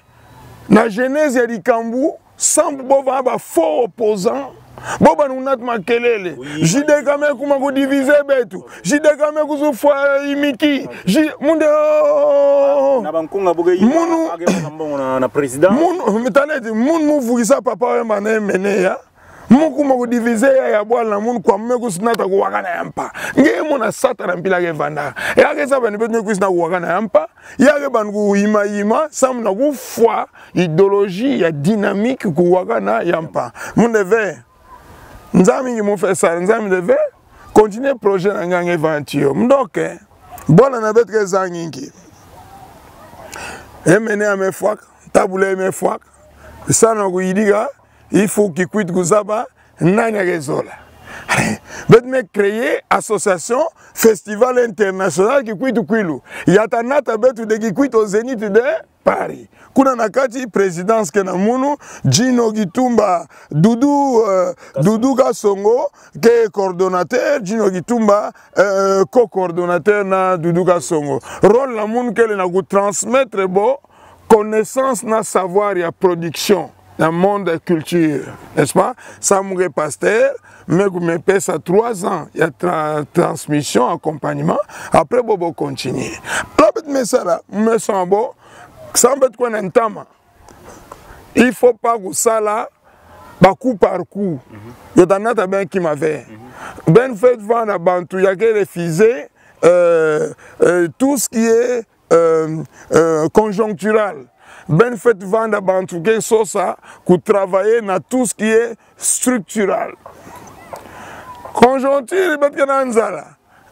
na genèse ya likambu, samu bo vanga ba faux opposants, bo banda kunata makelele. Oui. J D K me kuma ku diviser beto. J D K me kuzu fwa imiki. J-, munde, oh, oh, oh. Na bankunga bo ke yimba, munu, ake baka mbongo na, na président. Munu, mi tala ti, munu mu vukisa papa Wemba na M N A ya. Mu kuma ku diviser ya, ya bwala na munu kwa me kusu nata kuwakana ya mpa. Nge mona Satana mpila kevanda. Ya ke zaba ni beto me kusu na kuwakana ya mpa. Ya ke banda kuyima yima, samu na kufwa idéologie ya dynamique kuwakana ya mpa. Munde ve. Nzambi nge mu fesa, Nzambi nde ve. Continuer projet na nge nge vanga tiyo. Mu ndoke. Bwala na beto ke zangi nki? M N A me fwaka, tabula me fwaka. Samu na kuyidika, il faut Kikwit kuzaba nani ake zola. Beto me créer association Festival International Kikwit Kwilu. Ya ta nata beto de Kikwit au Zénith de Paris. Kuna na kati présidence ke na munu, Gino Kitumba, Doudou, euh, Doudou Kasongo, ke coordonnateur, Gino Kitumba, euh, co-coordonnateur na Doudou Kasongo. Rôle na munu kele na ku transmettre bo connaissance na savoir ya production na monde culture, n'est-ce pas? Samu nge pasteur, me ku me pesa trois ans ya tra-, transmission, accompagnement, après bo bo continuer. Alors beto me sala, me sala bo, samu beto kwenda ntama. Il faut pas kusala ba coup par coup. Yo ta nata beno kima ve. Beno fweti vanda bantu ya ke refuser, euh, euh, tout ce qui est euh, euh, conjonctural. Beno fweti vanda bantu ke sosa ku travailler na tout ce qui est structural. Conjoncture, beto ke na nzala.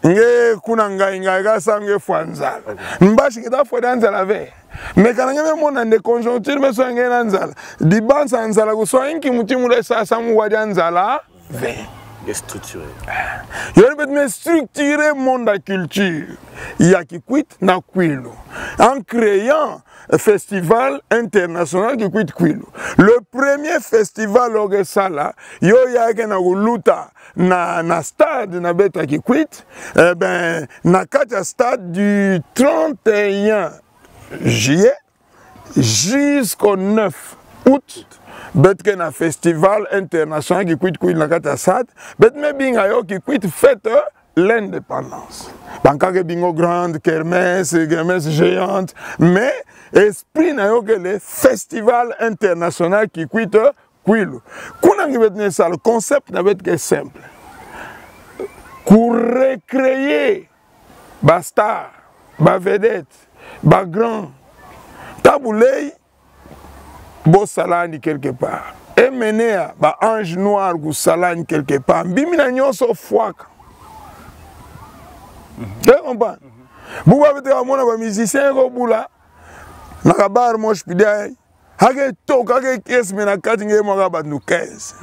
Nge kuna ngai ngai kasa nge fwa nzala. Mbasi nge ta fwa nzala ve. Mais kana nge me mona nde conjoncture me sosa nge na nzala. Dibansa nzala kusosa, inki muti mule sa samu wa dia nzala ve. Nge structuré. Yo ni beto me structuré monde ya culture ya Kikwit na Kwilu, en créant Festival International Kikwit Kwilu. Le premier festival oyo ke sala, yo ya ke na kuluta na, na stade na beto ya Kikwit, eh ben, na kati ya stade du trente et un juillet jusqu'au neuf août, beto ke na Festival International Kikwit Kwilu na kati ya stade, beto me binga yo Kikwit Fête l'Indépendance. Bankaka ke binga yo grande kermesse, kermesse géante, mais esprit na yo kele Festival International Kikwit Kwilu. Kuna nge beto me sala, concept na beto ke simple. Ku recréer ba star, ba vedette, ba grand. Ntaba lei, bo sala ni quelque part. Emeneya, ba Ange Noir ku sala ni quelque part. Mbi mina nyonso fwaka. Vous comprenez? Bubu beto ke mona ba musicien ko bula na ka bar mosi pidi ayi. Ha ke toka, ha ke kiese, mais na kati nge mwa ka bato quinze.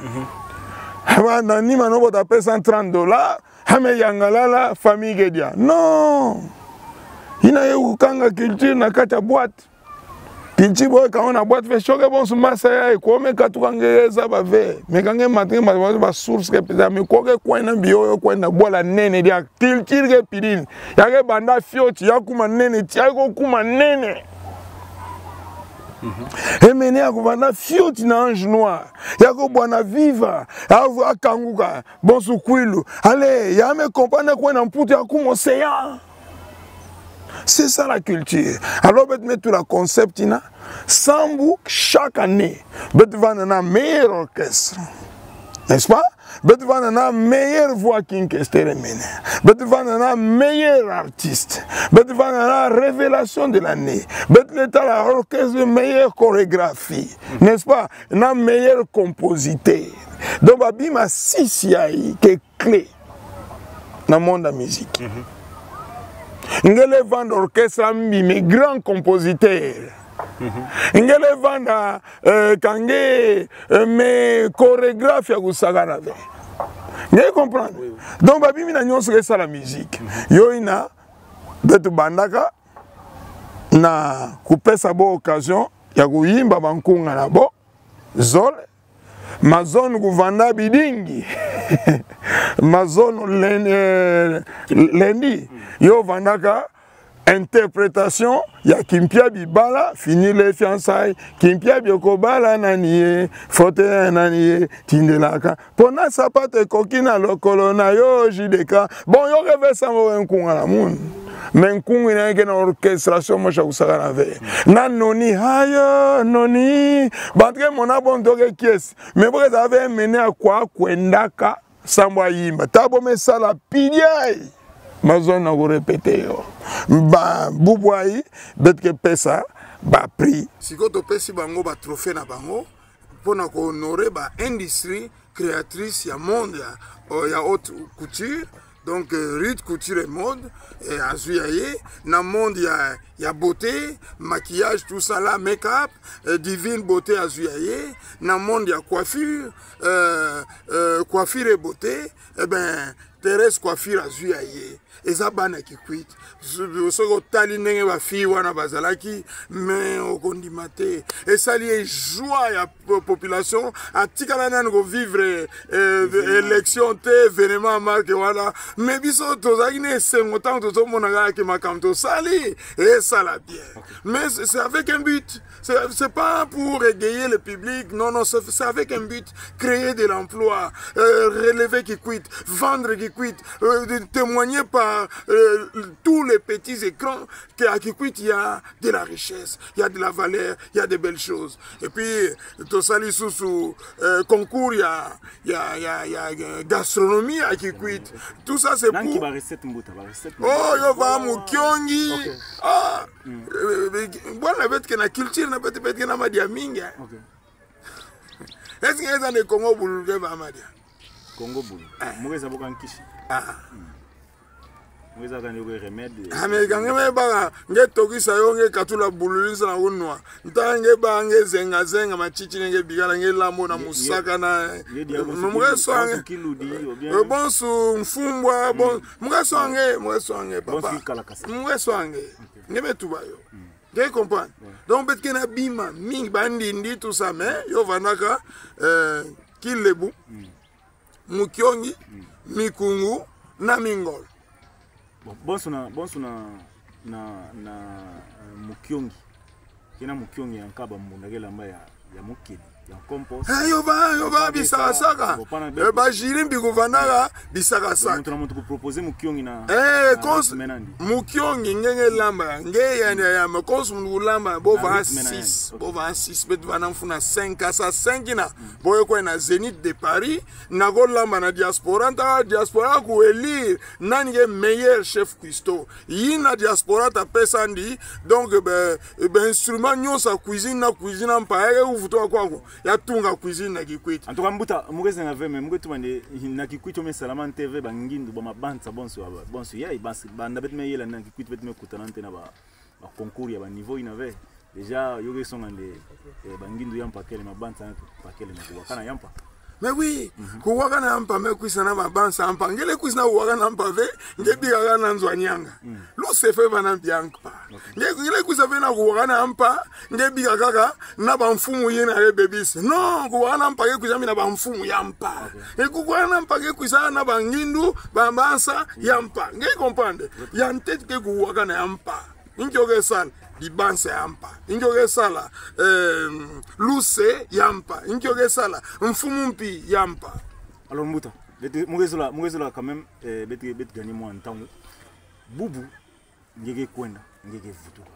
Haba na nima no bo ta pesa trente dollars, ha me yangalala, famille ke dia. Non. Yina ye kukanga culture na kati ya boîte. Culture bo ye kanga na boîte ve, si yo ke bonso masa ya, ko me katuka nge zaba ve. Mais ka nge mata, nge mata ba source ke pesa, mais ko ke kwenda mbio, yo kwenda bwala nene dia culture ke pidini. Ya ke banda fioti, ya kuma nene, tia ko kuma nene. Emeneya ku banda fioti na Ange Noir. Ya ko bwana viva, ya akanguka, bonso Kwilu. Allez, ya me comprendre kwenda Mputu, ya kuma océan. C'est ça la culture. Alors, beto me tula concept yina. Sambu chaque année, beto vanda na meilleur orchestre. N'est-ce pas? Beto vanda na meilleure voix king ke star mene. Beto vanda na meilleur artiste. Beto vanda na révélation de l'année. Beto le tala orchestre meilleure chorégraphie. N'est-ce pas? Na meilleur compositeur. Donc, ba bima sisi yayi ke clé na monde ya musique. Nge le vanda orchestre ya mbi, mais grand compositeur. Nge le vanda, euh, ka nge, euh, mais chorégraphe ya kusakana ve. Nge comprendre? Oui, oui. Donc, ba bima nyonso ke sala musique. Yo yina, beto bandaka na kupesa bo occasion ya kuyimba ba nkunga na bo zole. Mazono kuvanda bidingi. Mazono len-, eh, lundi, yo vandaka interprétation ya Kimpia Bibala, Fini les fiançailles, Kimpia Bioko bala nani ye, faute ya nani ye, tindelaka. Pona sapato ekoki na lokolo na yo, J D K. Bon, yo ke ve sambu nkunga na munu. Mais nkunga yina ke na orchestration mosi ya kusakana ve. Na noni, hayo, noni. Bantu ke mona bo nto ke kiese. Mais bo ke zaba ve Emeneya kwa kwendaka sambu ayimba. Ntaba bo me sala pidi ayi, mazono na kurépéter yo. Ba, bubu ayi, beto ke pesa ba prix. Sikoyo topesi bango ba trophée na bango, pona ku honorer ba industrie créatrice ya monde ya, euh, ya haute couture, donc, euh, Ruth Couture et Mode, euh, azwi ya ye, na monde ya, ya beauté, maquillage, tout ça là, make-up, euh, Divine Beauté azwi ya ye, na monde ya coiffure, euh, euh, Coiffure et Beauté, eh ben, Thérèse Coiffure azwi ya ye. Eza bana Kikwit. So-, soki otali ndenge ba fille wana bazalaki, mais okondima te. Esali ye joie ya po-, population, atikala nanu ko vivre, euh, élection te, événement ya marque wana. Mais biso tozalaki na esengo ntango tozomona kaka ke makambo tosali, esala bien. Mais c'est, c'est avec un but. C'est, c'est pas pour égayer le public. Non, non, c'est, c'est avec un but. Créer de l'emploi, euh, relever Kikwit, vendre Kikwit, euh, de témoigner par, euh, tous les petits écrans que à Kikwit, il y a de la richesse, il y a de la valeur, il y a de belles choses. Et puis, tosali lisusu, euh, concours ya, ya, ya, ya, ya gastronomie ya Kikwit. Tout ça, c'est pour... Nani ba recette mbuta, ba recette mbuta. Oh, yo va mukiongi. Ok. Ah. Mm. Euh, euh, bwana beto ke na culture na beto, beto ke na madia mingi, hein. Ok. Est-ce que eza nde Kongo Bulu ke ba madia? Kongo Bulu. Ah. Mu ke zaba ka nkisi. Ah. Mm. Nge zaka nge kwe remède. Ah, mais ka nge me baka, nge tokisa yo, nge katula bululu nsa na kunwa. Nta nge ba nge zenga zenga, matiti nge bikala, nge lambo na musaka na. Nge dia bonso, mu ke swa nge. Bonso kiludi, ou bien. Eh, bonso mfumbwa, bon, mu ke swa nge, mu ke swa nge, papa. Bonso kikalakasa. Mu ke swa nge. Nge me tuba yo. Nge comprendre. Ouais. Donc, beto ke na bima mingi, bandindi, tout ça, mais yo vandaka, euh, Kilebu, Mukiongi, Mikungu, na Mingol. Bon, bonso na, bonso na, na, na, euh, Mukiongi. Ke na Mukiongi ya nkaba mbunda ke lamba ya, ya mukedi, ya compost. Eh, yo ba, yo ba, bisaka saka. Bon, pana. Eh, ba jiri mbi kuvandaka, bisaka saka. Muntu na muntu ku proposer Mukiongi na, eh, na konso, rythme nandi. Mukiongi, nge nge lamba, nge ya, ya, ya, mais konso muntu kulamba, bo va six, bo va six, beto vana mfunu cinq, kasa cinq na, bo ye kwe na Zénith de Paris, na ko lamba na diaspora, nta diaspora ku élire nani ke meilleur chef cuistot. Yina diaspora ta pesa ndi, donc, be, be instrument nyonso ya cuisine na cuisine ya mpa, ya ke kuvutuka kwaku, ya tunga cuisine na Kikwit. En tout cas, mbuta, mu ke zenga ve, mais mu ke tuba nde, na Kikwit yo me salama nte ve, bangindu, bamabanza, bonso, ba, bonso, ya, banza, banda beto me yela na Kikwit, beto me kutana nte na ba, ba concours ya ba niveau yina ve. Déjà, yo ke songa nde, eh, bangindu ya mpa kele, mabanza ya mpa kele na kuwakana ya mpa. Mais oui, kuwakana ya mpa, me kwisa na mabanza ya mpa. Nge le kwisa na kuwakana ya mpa ve, nge bika kaka na nzo a nianga. Luse fwete vana mbi ya mpa. Ok. Nge, nge le kwisa ve na kuwakana ya mpa, nge bika kaka na bamfumu yina ye bebisi. Non, kuwakana ya mpa ke kwisa mbi na bamfumu ya mpa. Ok. Nge kuwakana ya mpa ke kwisa na bangindu, bamabanza ya mpa. Nge comprendre? Ya ntete ke kuwakana ya mpa. Inki yo ke sala? Dibanza ya mpa. Inki yo ke sala? Eh, luse ya mpa. Inki yo ke sala? Mfumu mpi ya mpa. Alors, mbuta, beto, mu ke zola, mu ke zola quand même, eh, beto, beto gagner mwa ntangu. Bubu, nge ke kwenda, nge ke vutuka.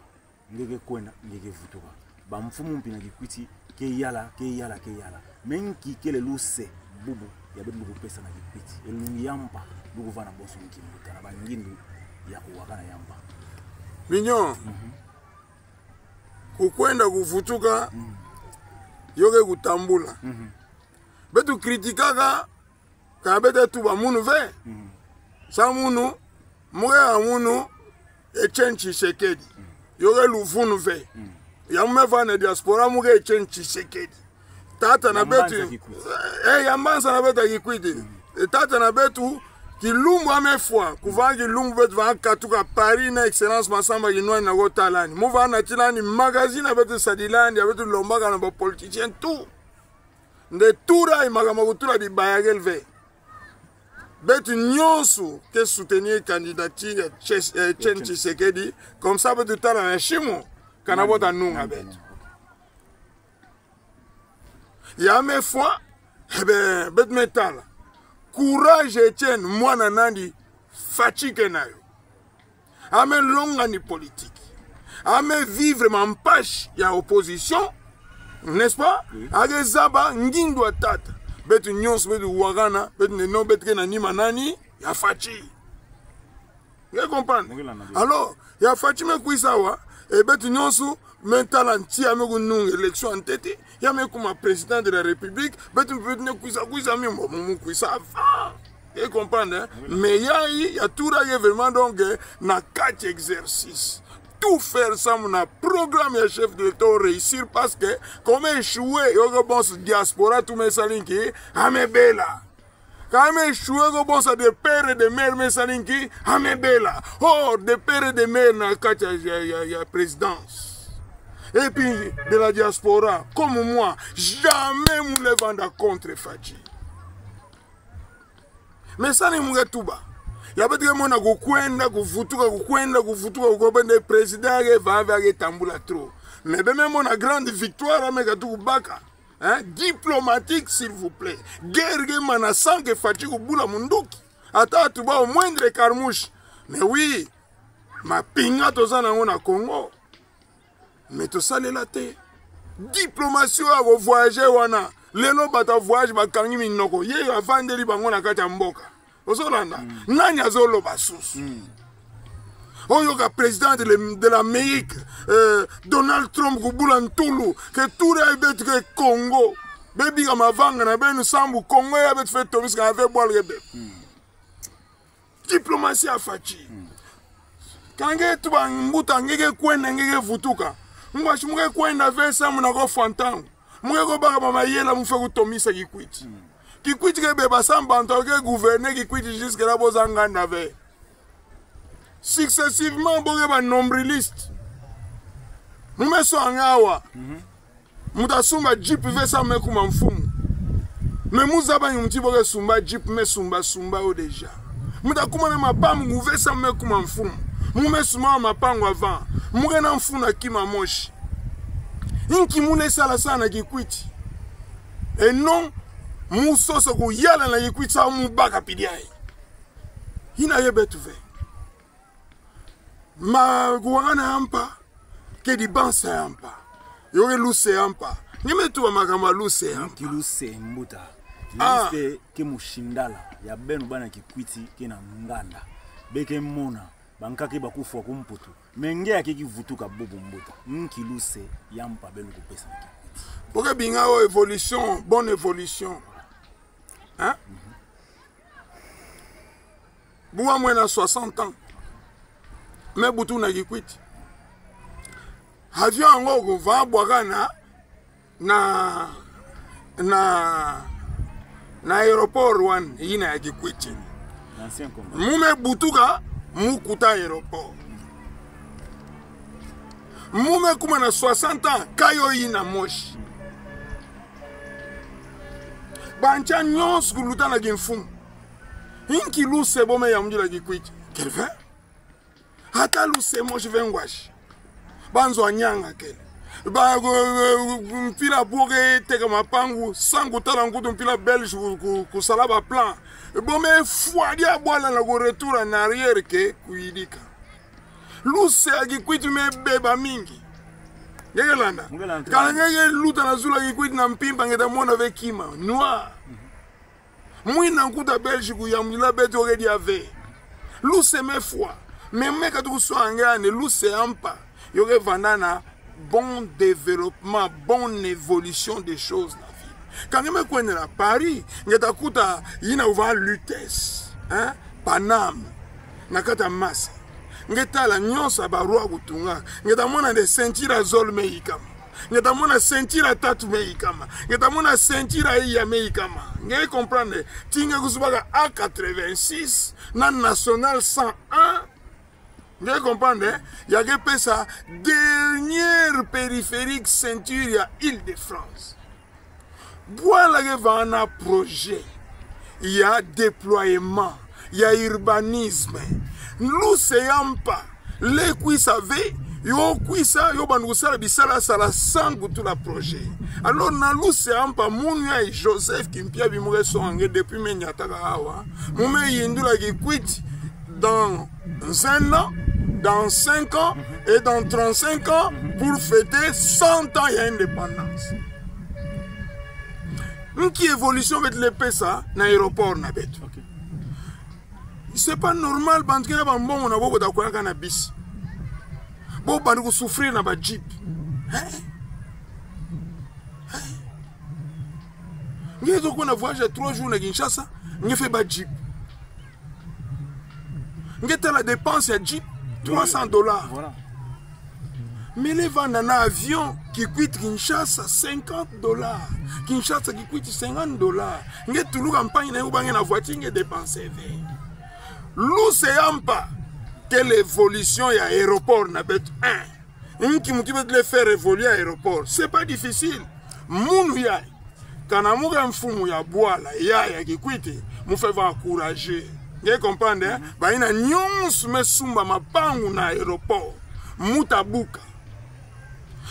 Nge ke kwenda, nge ke vutuka. Bamfumu mpi na Kikwit ke yala, ke yala, ke yala. Mais nki kele luse bubu ya beto lu kupesa na Kikwit? Elongi ya mpa lu kuvana bonso nki, mbuta, na bangindu ya kuwakana ya mpa? Minion, kukwenda kuvutuka, yo ke kutambula. Beto critiquaka, ka beto tuba munu ve. Sa munu, mu ke ya munu, Etienne Tshisekedi. Yo ke luvunu ve. Ya mu me vana diaspora, mu ke Etienne Tshisekedi. Tata na beto. Ya mbanza Kikwit. Eh, ya mbanza na beto ya Kikwit. Eh, tata na beto, kilumbu ya me fwa, kuva kilumbu beto va katuka Paris na Excellence Massamba Kinwani na kotala ni. Mu va natila ni magazine ya beto sadila ni, ya beto lombaka na ba politiciens tout. Nde tula i makambo kutula bibaya kele ve. Beto nyonso ke soutenir candidature ya Tshis-, eh, Etienne Tshisekedi. Comme ça, beto tala na simu, kana bo ta nunga beto. Ya me fwa, eh ben, beto me tala. Courage, Etienne, mwana nandi, Fatshi ke na yo. A me longa ni politique. A me vivre mampasi ya opposition, n'est-ce pas? Oui. A ke zaba ngindu ya tata. Beto nyonso, beto wakana, beto nde non, beto ke na nima nani? Ya Fatshi. Nge comprendre? Nge landa bien. Alors, ya Fatshi me kwisa awa, eh, beto nyonso, me tala nti ya me kununga élection ya ntete, ya me kuma président de la République, beto, beto nde kwisa, kwisa mi mbo, mu, mu kwisa avant. Nge comprendre, hein? Oui. Mais yayi, ya tula ye vraiment donc, eh, na kati exercice. Tout faire samu na programme ya chef de l'État réussir parce que, comme échoué, yo ke bonso diaspora tout me sala nki, a me bela. Ka me échoué ko bonso de père et de mère me sala nki, a me bela. Oh, de père et de mère na kati ya, ya, ya, ya présidence. Et puis, de la diaspora, comme moi, jamais mu le vanda contre Fatshi. Mais sani mu ke tuba. Ya beto ke mona kukwenda, kuvutuka, kukwenda, kuvutuka, kukwenda, président ya ke vava, ya ke tambula trop. Mais be me mona grande victoire, ya me katuka kubaka. Hein? Diplomatique, s'il vous plaît. Guerre ke mana sans que Fatshi kubula munduki. Ata tuba au moindre écarmouche. Mais oui, mapinga toza na yango na Congo. Mais tosalela te. Diplomatie ya ko voyager wana. Lelo bato ya voyage bakangi minoko. Ye yo avandeli bango na kati ya mboka. Ozo landa? Mm. Nani azo loba susu? Mm. Oyoka président de l'Am-, de l'Amérique, euh, Donald Trump kubula ntulu, ke tula ye beto ke Congo. Be bika mavanga na beno sambu Congo ya beto fwete tobisaka ve bwala ke be. Mm. Diplomatie ya Fatshi. Mm. Ka nge tuba mbuta, nge ke kwenda, nge ke vutuka. Ngwashi mu ke kwenda ve samu na kufwa ntangu. Mu ke kubaka ba mayela mu fwe kutomisa Kikwit. Kikwit ke beba samu bantu ke gouverner Kikwit jusque-là bo za nganda ve. Successivement, bo ke ba nombrilistes. Mu me swa nga awa. Mu ta sumba jeep ve samu me kuma mfumu. Mais mu zaba nki muti bo ke sumba jeep, me sumba, sumba yo déjà. Mu ta kuma na mapangu ve samu me kuma mfumu. Mu me sumba mapangu avant. Mu ke na mfunu ya kima mosi. Nki mu le sala sa na Kikwit. Et non, mu sosa kuyala na Kikwit samu mu baka pidi ayi. Yina ye beto ve. Ma kuwangana ya mpa, ke dibansa ya mpa. Yo ke luse ya mpa. Nge me tuba makambu ya luse ya mpa. Nki luse mbuta. Ah. Luse ke musindala ya beno bana Kikwit ke na nganda. Be ke mona, bankaka ba kufwa ku Mputu. Mais nge ya ke kivutuka bubu mbuta. Nki luse ya mpa beno kupesa na Kikwit. Bo ke binga yo évolution, bonne évolution. Hein? Bu wa mwena soixante ans. Me butuka na Kikwit. Avion yango kuva bwakana na, na, na aéroport wana yina ya Kikwit. L'ancien Congo. Mu me butuka, mu kuta aéroport. Mu me kuma na soixante ans, ka yo yina mosi. Bantia nyonso kuluta na kimfumu. Nki luse bo me yambula Kikwit. Kele ve. Ata luse mosi ve ngwashi. Banzo anyanga kele. Ba, mpila bo ke teka mapangu, sans kutala nkutu mpila Belge ku, ku, kusala ba plan. Bo me fwa dia bwala na ku retour en arrière ke kuyidika. Luse ya Kikwit me beba mingi. Nge ke landa. Nge ke landa. Kala nge ke luta na zulu ya Kikwit na mpimpa nge ta mona ve kima. Noir. Mwina nkuta Belge kuyambula beto ke dia ve. Luse me fwa. Mais me katuka kuswa nge ane luse ya mpa. Yo ke vanda na bon développement, bonne évolution des choses na vie. Ka nge me kwenda na Paris, nge ta kuta yina uva Lutèce, hein, Paname, na kati ya masa. Nge tala nyonso ya ba roi kutunga. Nge ta mona nde ceinture ya zole me yikama. Nge ta mona ceinture ya tatu me yikama. Nge ta mona ceinture ya iya me yikama. Nge comprendre? Ti nge kuzubaka A quatre-vingt-six, na Nationale cent un, nge comprendre, eh? Ya ke pesa dernière périphérique ceinture ya Île-de-France. Bwala ke vana projet ya déploiement, ya urbanisme. Luse ya mpa, le kwisa ve, yo kwisa, yo banda kusala bisalasala sans kutula projet. Alors na luse ya mpa, munu yayi Joseph Kimpiabi mu ke songa nge depuis me niataka awa, mu me yindula Kikwit dans un an, dans cinq ans et dans trente-cinq ans pour fêter cent ans ya indépendance. Nki évolution beto le pesa na aéroport na beto. Ok. C'est pas normal, bantu ke na ba mbongo na bo, bo ta kweyaka na bus. Bo banda kusouffrir na ba jeep. Hein? Hein? Nge zo kwenda voyage ya trois jours na Kinshasa, nge fwe ba jeep. Nge tala dépense ya jeep, trois cents dollars. Voilà. Mais le vanda na avion, Kikwit Kinshasa, cinquante dollars. Kinshasa Kikwit, cinquante dollars. Nge tuluka mpangi na yo, bâ nge na voiture, nge dépenser ve. Luse ya mpa, quelle évolution ya aéroport na beto, hein. Nki muti beto le faire évoluer aéroport. C'est pas difficile. Munu yayi, kana mu ke mfumu ya bwala, ya, ya Kikwit, mu fwe va encourager. Nge comprendre, hein? Bayina nyonso me sumba mapangu na aéroport, mu ta buka.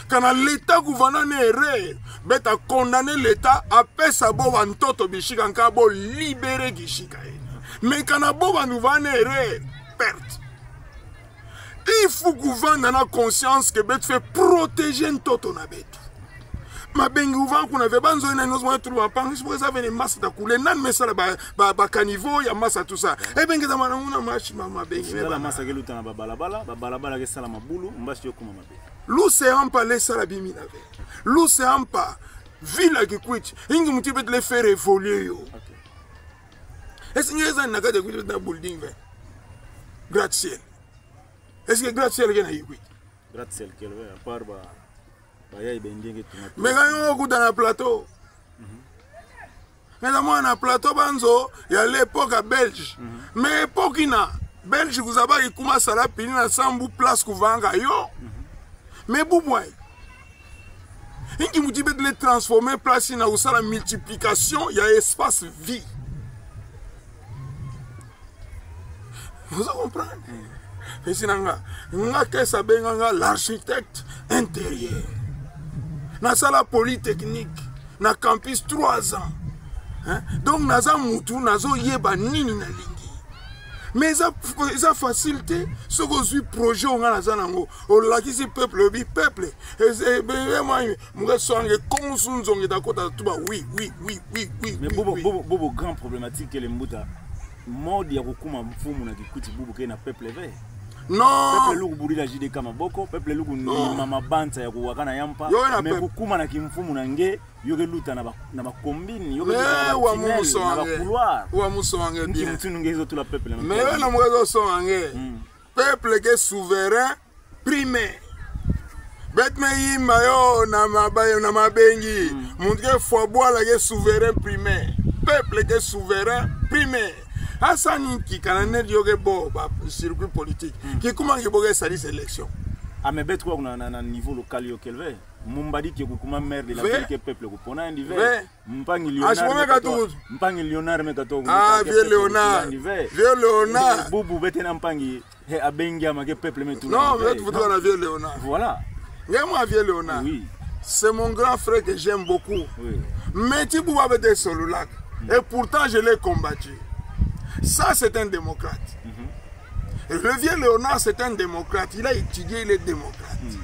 Kana l'État kuvana na erreur, beto ta condamner l'État, apesa bo ba ntoto bisika, nka bo libérer kisika ena. Mais kana bo bantu vana na erreur, perte. Il faut kuvanda na conscience que beto fwe protéger ntoto na beto. Mabengi uva kuna ve, banzo yina nyonso mwa tulu mapangu, si bo ke zaba ve nde masa ta kule, nani me sala ba, ba, ba caniveau ya masa, tout ça. Eh ben, nge ta mona muna masi ma, mabengi. Sala masa ke luta na ba balabala, ba balabala ke sala mabulu, mbasi yo kuma mabe. Luse ya mpa le sala bima ve. Luse ya mpa, ville ya Kikwit, nki muti beto le faire évoluer yo. Ok. Est-ce que nge zaba na kati ya Kikwit beto na building ve? Gratte-ciel. Est-ce que gratte-ciel ke na Kikwit? Gratte-ciel kele ve, à part ba, ba yayi bengenge tuma. Mais nga yo kuta na plateau. Nga na mona na plateau banzo ya l'époque ya Belge. Mais époque yina, Belge kuzabaki kuma sala pili na sambu place kuvanga yo. Mais bubu ayi, inki muti beto le transformer place yina kusala multiplication ya espace vie? Vous comprenez? Pesi na nga, nga ke sa benganga l'architecte intérieur. Nasala polytechnique, na campus trois ans. Hein? Donc naza mutu nazoyeba nini nalingi. Mais eza, eza facile te, soki ozwi projet oyo nga naza na yango, olakisi peuple, olobi peuple, e, e, be, be, mwa, muke swange, konsu nzonge ta kota tuba, oui, oui, oui, oui, oui, Mais oui, bubu, oui. bubu, bubu grand problématique kele mbuta. Mode ya kukuma mfumu na Kikwit bubu ke na peuple ve. Non. Peuple luku budila J D K maboko, peuple luku Non. nima mabanza ya kuwakana ya mpa, Yo na mais peuple. kukuma na kimfumu na nge, yo ke luta na ba, na ba combine, yo ke Mais luta na ba wa tunnel, muso na ba wange. couloir. Wa muso wange Nki bien. mutu nge zo tula peuple na Mais peuple. Yo na muke zo so wange. Mm. Peuple ke souverain primaire. Beto me yimba yo na maba yo na mabengi. Mm. Muntu ke fwa bwala ke souverain primaire. Peuple ke souverain primaire. Asa ni ki kana neti yo ke bo ba circuit politique. Mm. Kikuma ngi bo ke salisa élection. Ah, mais beto kwa na, na, na niveau local yo kele ve. Mumbadi ke kukuma maire de la Ve. ville ke peuple kupona yandi ve. Ve. Mpangi Léonard Ashibome me katoka. katuku. Mpangi Léonard me katoka. Ah, Mpangi vieux peuple Léonard. kutula yandi ve. Vieux Léonard. Eh, bubu beto na mpangi. He, abengi ama ke peuple me tula Non, yandi ve. mais tu veux dire la vieux Léonard. Voilà. Nge mwa vieux Léonard. Oui. C'est mon grand frère que j'aime beaucoup. Oui. Mais ti bubu beto solulaka. Mm. Et pourtant, je l'ai combattu. Ça, c'est un démocrate. Mhm. Le vieux Léonard, c'est un démocrate. Il a étudié, il est démocrate. Mm.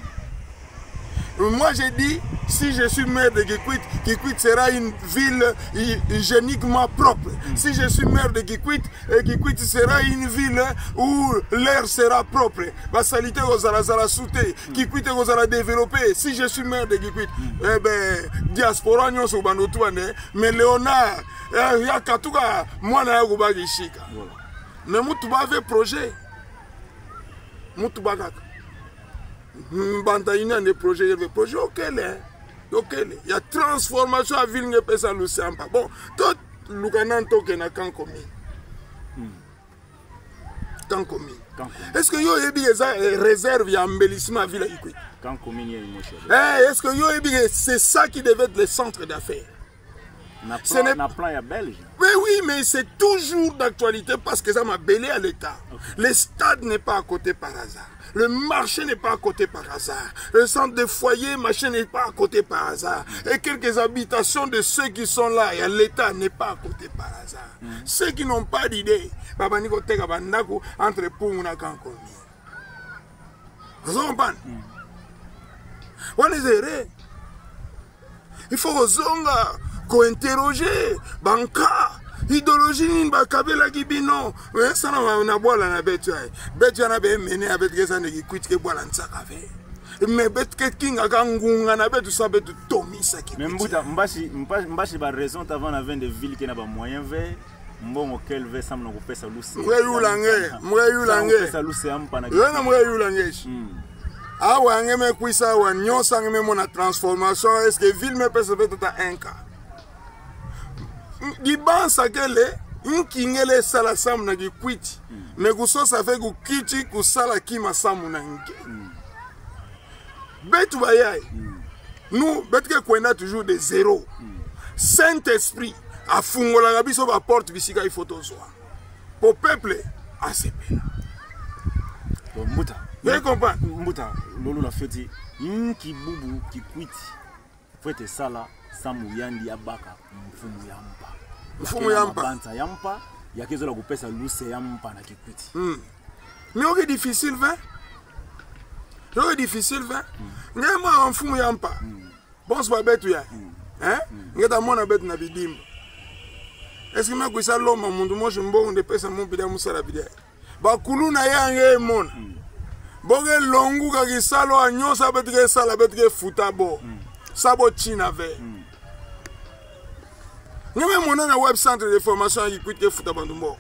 Moi, j'ai dit, si je suis maire de Kikwit, Kikwit sera une ville hy-, hygiéniquement propre. Mm. Si je suis maire de Kikwit, et Kikwit sera une ville où l'air sera propre. Ba saleté ekozala zala sous te. Mm. Kikwit ekozala développé. Si je suis maire de Kikwit, Mm. eh ben, diaspora nyonso banda otuba nde, mais Léonard, eh, ya katuka, mwana ya kubaki sika. Voilà. Mais mutu bâ ve projet. Mutu bâ kaka. Mbanda yina nde projet, yeve projet, okele, hein. Okele. Ya transformation ya ville nge pesa luse ya mpa. Bon, toluka nani toke na Camp Comines. Hmm. Camp Comines. Camp Comines. Est-ce que yo oyebi eza, eh, réserve ya embellissement ya ville ya Kikwit? Camp Comines ya Imosha. Eh, est-ce que yo oyebi que c'est ça qui devait être le centre d'affaires? Na Ce plan, n'est na plan ya Belge. Mais oui, mais c'est toujours d'actualité parce que ça m'a belé à l'État. Ok. Le stade n'est pas à côté par hasard. Le marché n'est pas à côté par hasard. Le centre de foyer, machin n'est pas à côté par hasard. Et quelques habitations de ceux qui sont là et à l'État n'est pas à côté par hasard. Mhm. Ceux qui n'ont pas d'idée, babandi koteka bandako entre Pumbu na Camp Comines. Vous comprenez? Mm. Wana eza erreur. Il faut kozonga ko-interroger banka. Idéologie nini bakabelaki bino? Eh, sana na, na bwala na beto yayi. Beto ya na be mene ya beto ke zana Kikwit ke bwala nsaka ve. Mais beto ke kingaka ngunga na beto sa beto tomisa Kikwit. Mais mbuta, mbasi, mpa-, mbasi ba raison ta vanda ve nde ville ke na ba moyen ve. Mbongo kele ve samu na kupesa luse. Muke yula nge, muke yula nge. Samu kupesa luse ya mpa na Kikwit. Yo na muke yula nge. Mm. Awa nge me kwisa awa, nyonso nge me mona transformation, est-ce que ville me pesa ve tata un cas? Dibansa kele, inki nge le sala samu na Kikwit. Mm. Mais kusosa ve kukiti kusala kima samu na nge. Mm. Beto bayayi. Mm. Nous, beto ke kwenda toujours de zéro. Mm. Saint-Esprit afungolaka biso ba porte bisika il faut tozwa. Po peuple asepela. Bon, mbuta. Vous comprenez? Mbuta, lolo la feti. Inki bubu Kikwit fwete sala samu yandi abaka mfumu ya mpa. Mfumu ya mpa. Mabanza ya mpa, ya ke zola kupesa luse ya mpa na Kikwit. Mm. Mais yo ke difficile ve. Yo ke difficile ve. Mm. Nge mwa mfumu ya mpa. Mm. Bonso ba beto ya. Mm. Hein? Mm. Nge ta mona beto na bidimbu. Est-ce que me kwisa lomba muntu mosi mbongo nde pesa mu bidia mu sala bidia? Bakuluna ya nge mona. Mm. Bo ke longuka kisalu nyonso beto ke sala, beto ke futa bo. Mm. Sa bo tina ve. Mm. Nge me mona na web centre de formation ya Kikwit ke futa bantu mbongo?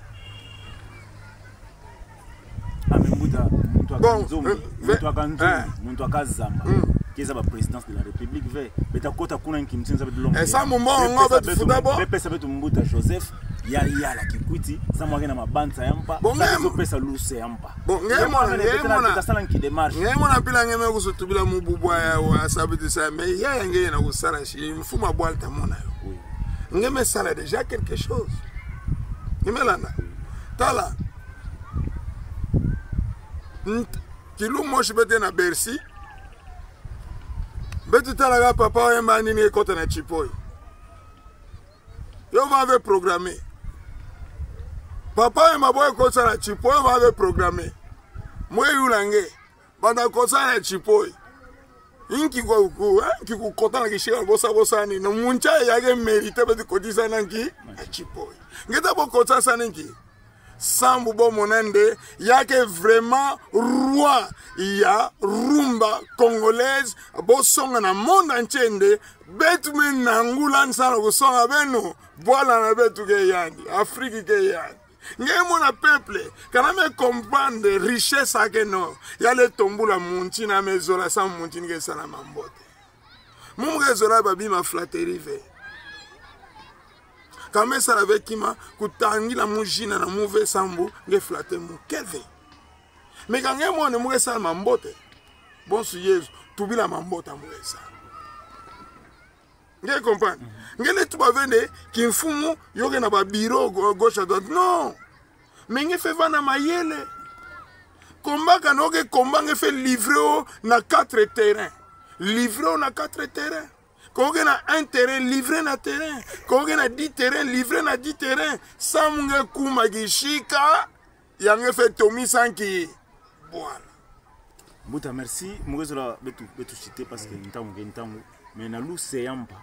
Ah, mais mbuta, muntu Bon, nzombi, eh, muntu aka nzombi, eh, muntu aka zamba. Mm. Ke za ba présidence de la République ve. Beta kota kuna nki mutindu za beto longa. Eh, sambu mbongo, bepesa beto, beto futa bo. Bepesa beto mbuta Joseph, ya, ya la Kikwit, sambu ake na mabanza ya mpa, bon, sambu nge zo pesa luse ya mpa. Bon, nge mona, nge mona, nge mona. Beta sala nki démarche. Nge mona mpila nge me kusu tubila mu bubu ya wa sabitu sa, mais ya, ya nge na kusala si, mfumu wa bwala ta mona yo. Oui. Nge me sala déjà quelque chose. Nge me landa. Tala. Nt-, kilumbu mosi beto na Bercy. Beto talaka papa Wemba nini kota na Chipoi. Yo va ve programmé. Papa Wemba bo kota na Chipoi, yo va ve programmé. Mwe yula nge. Banda kota na Chipoi. Nki kwa ku, eh? Nki kukota na kishika bosa bosa ni. Na muncha ya ke mérité beto kotisa na nki? Na Chipoi. Nge ta bo kotisa na nki? Sambu bo mona nde, ya ke vraiment roi ya rumba congolaise, bo songa na monde entier nde, beto me nangula nsana kusonga beno, bwala na beto ke yandi, Afrique ke yandi. Nge mona peuple, kana me comprendre richesse ake no, ya le tombula munti na me zola sambu munti ni ke sala mambote. Mu mu ke zola ba bima flatterie ve. Ka me sala ve kima, kutangila mu zina na mu ve sambu, nge flatter mu ke ve. Mais ka nge mona mu ke sala mambote. Bonso Yezu, tubila mambote mu ke sala. Nge comprendre? Mhm. Nge le tuba ve nde, kimfumu, yo ke na ba bureau, ga-, gauche à droite. Non. Mais nge fais vanda mayele. Combat kana yo ke combat nge fais livrer yo na quatre terrains. Livrer yo na quatre terrains. Ka yo ke na un terrain, livrer na terrain. Ka yo ke na dix terrains, livrer na dix terrains. Sambu nge kuma kishika, ya nge fais tomisa nki bwala. Mbuta, merci. Mu ke zola beto, beto chuter parce que ntangu ke ntangu. Mais na luse ya mpa.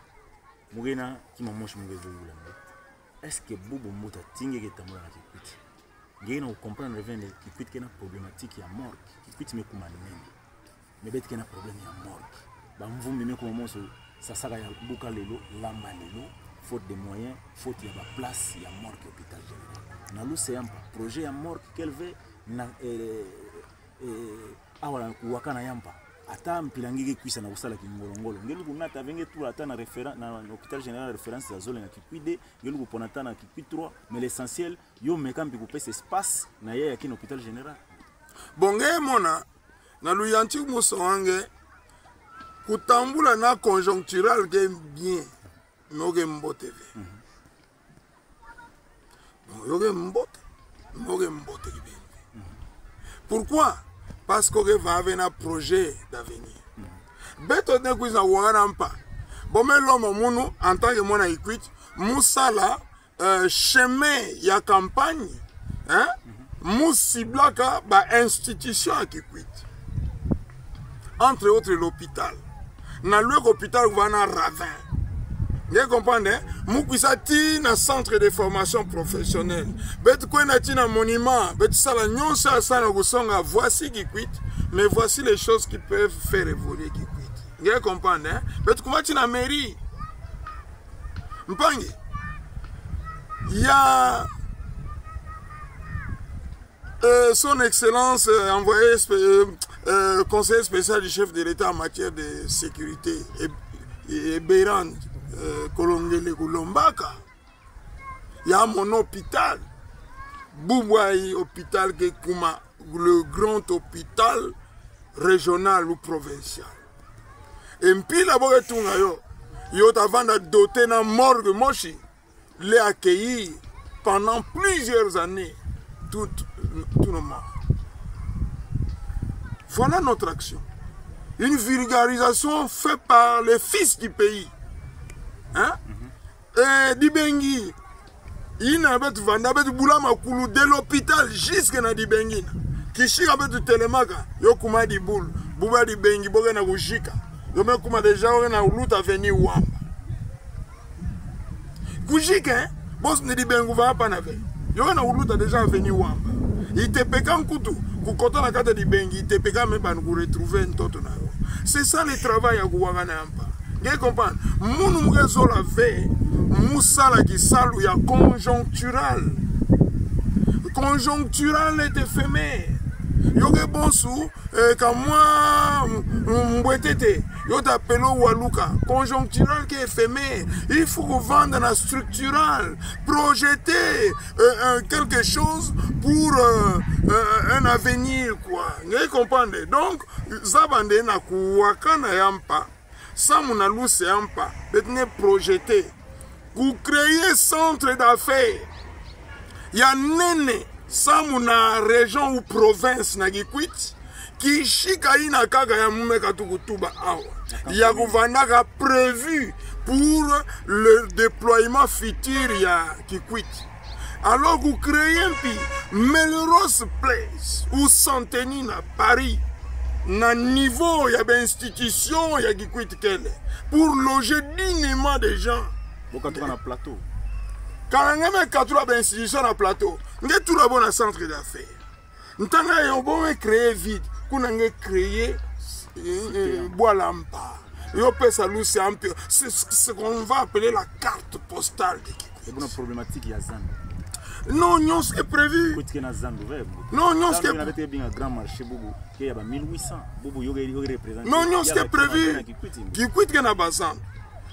Mu ke na kima mosi mu ke zola yula nde. Est-ce que bubu mbuta ti nge ke tambula na Kikwit? Nge na ku comprendre ve nde Kikwit ke na problématique ya morgue. Kikwit me kuma nene. Mais beto ke na problème ya morgue. Ba mvumbi me kuma monso sasaka ya buka lelo, lamba lelo, faute de moyens, faute ya ba place ya morgue hôpital général. Na luse ya mpa, projet ya morgue kele ve na, eh, eh, awa na kuwakana ya mpa. Ata mpila nge ke kwisa na kusala kingolo-ngolo. Nge luku nata ve nge tula ata na référen-, na, na hôpital général référence ya zole na Kikwit deux, nge luku pona ata na Kikwit trois, mais l'essentiel, yo meka mpi kupesa espace na yaya ke na hôpital général. Bon, nge mona, na luyantiku mosi wa nge, kutambula na conjoncturel ke bien, mais yo ke mbote ve. Mhm. Bon, yo ke mbote, mais yo ke mbote kibeni. Mhm. Pourquoi? Parce que yo ke va ve na projet d'avenir. Mhm. Beto ne kwiza wangana mpa. Bo me lomba munu, en tant que mwana Kikwit, mu sala euh, chemin ya campagne, hein, mu ciblaka ba institution ya Kikwit. Entre autres, l'hôpital. Na lweka hôpital kuvana ravin. Nge comprendre, hein? Mu kwisa tii na centre de formation professionnelle. Beto kwenda tii na monument, beto sala nyonso ya sala kusonga, voici Kikwit, mais voici les choses qui peuvent faire évoluer Kikwit. Nge comprendre, hein? Beto kuma tii na mairie. Mpangi. Ya, euh, son excellence, euh, envoyé spé-, euh, euh, conseiller spécial du chef de l'État en matière de sécurité, e, e Beran, euh, Kolongele kulombaka. Ya mona hôpital. Bubu ayi hôpital ke kuma le grand hôpital régional ou provincial. E mpila bo ke tunga yo, yo ta vanda doté na morgue mosi, le accueillir pendant plusieurs années tous, tous nos morts. Voilà notre action. Une vulgarisation faite par les fils du pays. Hein? Mhm. Eh, Dibengi. Yina beto vanda, beto bula makulu de l'hôpital jusque na Dibengi yina. Kishika beto telemaka, yo kuma dibulu. Bubu ya Dibengi, bo ke na kuzika. Yo me kuma déjà, yo ke na kuluta avenue Wamba. Kuzika, eh? Bonso ni Dibengi va pana ve. Yo ke na kuluta déjà avenue Wamba. Itepeka nkutu, kukota na kati ya Dibengi, itepeka me banda kuretrouver ntoto na yo. C'est ça le travail ya kuwangana mpa. Nge comprendre? Munu mu ke zola ve, mu sala kisalu ya conjoncturel. Conjoncturel est éphémère. Yo ke bonso, eh, ka mwa, mm, mm, mbwetete, yo ta pelot waluka. Conjoncturel ke éphémère. Il faut kuvanda na structural, projeter, euh, euh, quelque chose pour, euh, euh, un avenir, quoi. Nge comprendre? Donc, zaba nde na kuwakana ya mpa, samu na luse ya mpa, beto nge projeter, ku créer centre d'affaires ya nene, samu na région ou province na Kikwit, kishika ina kaka ya mu me katuka kutuba awa. Ya kuvandaka prévu pour le déploiement futur ya Kikwit. Alors ku créer mpi Melrose Place ou Saint-Denis na Paris, na niveau ya ba institution ya Kikwit kele, pour loger dignement des gens. Bo katuka na plateau. Kana nge me katula ba institution na plateau, nge tula bo na centre d'affaires. Ntanga yo bo me créer vide, kuna nge créer, eh, eh, bwala mpa. Yo pesa luse ya mpa. C'est ce qu'on va appeler la carte postale de Kikwit. Et bon, la problématique ya zandu. Non, nyonso ke prévu. Kikwit ke na zandu, vrai. Non, nyonso ke... Zandu na beto ke binga Grand Marché bubu, ke ya ba mille huit cents. Bubu yo ke, yo ke représenter. Non, nyonso ke prévu. Kikwit ke na ba zandu.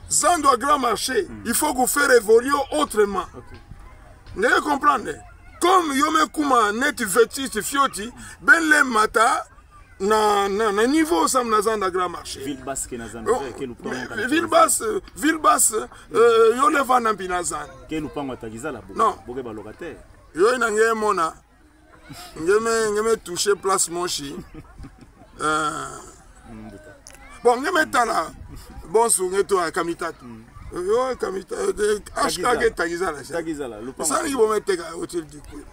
Zandu ya Grand Marché, il faut ku faire évoluer autrement. Ok. Nge comprendre? Comme yo me kuma neti vétuste fioti, beno le mata na, na, na niveau samu na zandu ya Grand Marché. Ville Basse ke na zandu, oh, ke lupangu, mais, Ville Basse, Ville Basse, euh, yo le vanda mpi na zandu. Ke lupangu ya Takizala, bo... Non. Bo ke ba locataire. Yo ina nge mona. Nge me, nge me toucher place mosi. Euh, bon, nge me tala. Bonso nge twa Kamitatu. Yo, Kamitatu, eh, H K ke Takizala. Takizala, lupangu. Salu nini bo me teka Hôtel du Kouilou?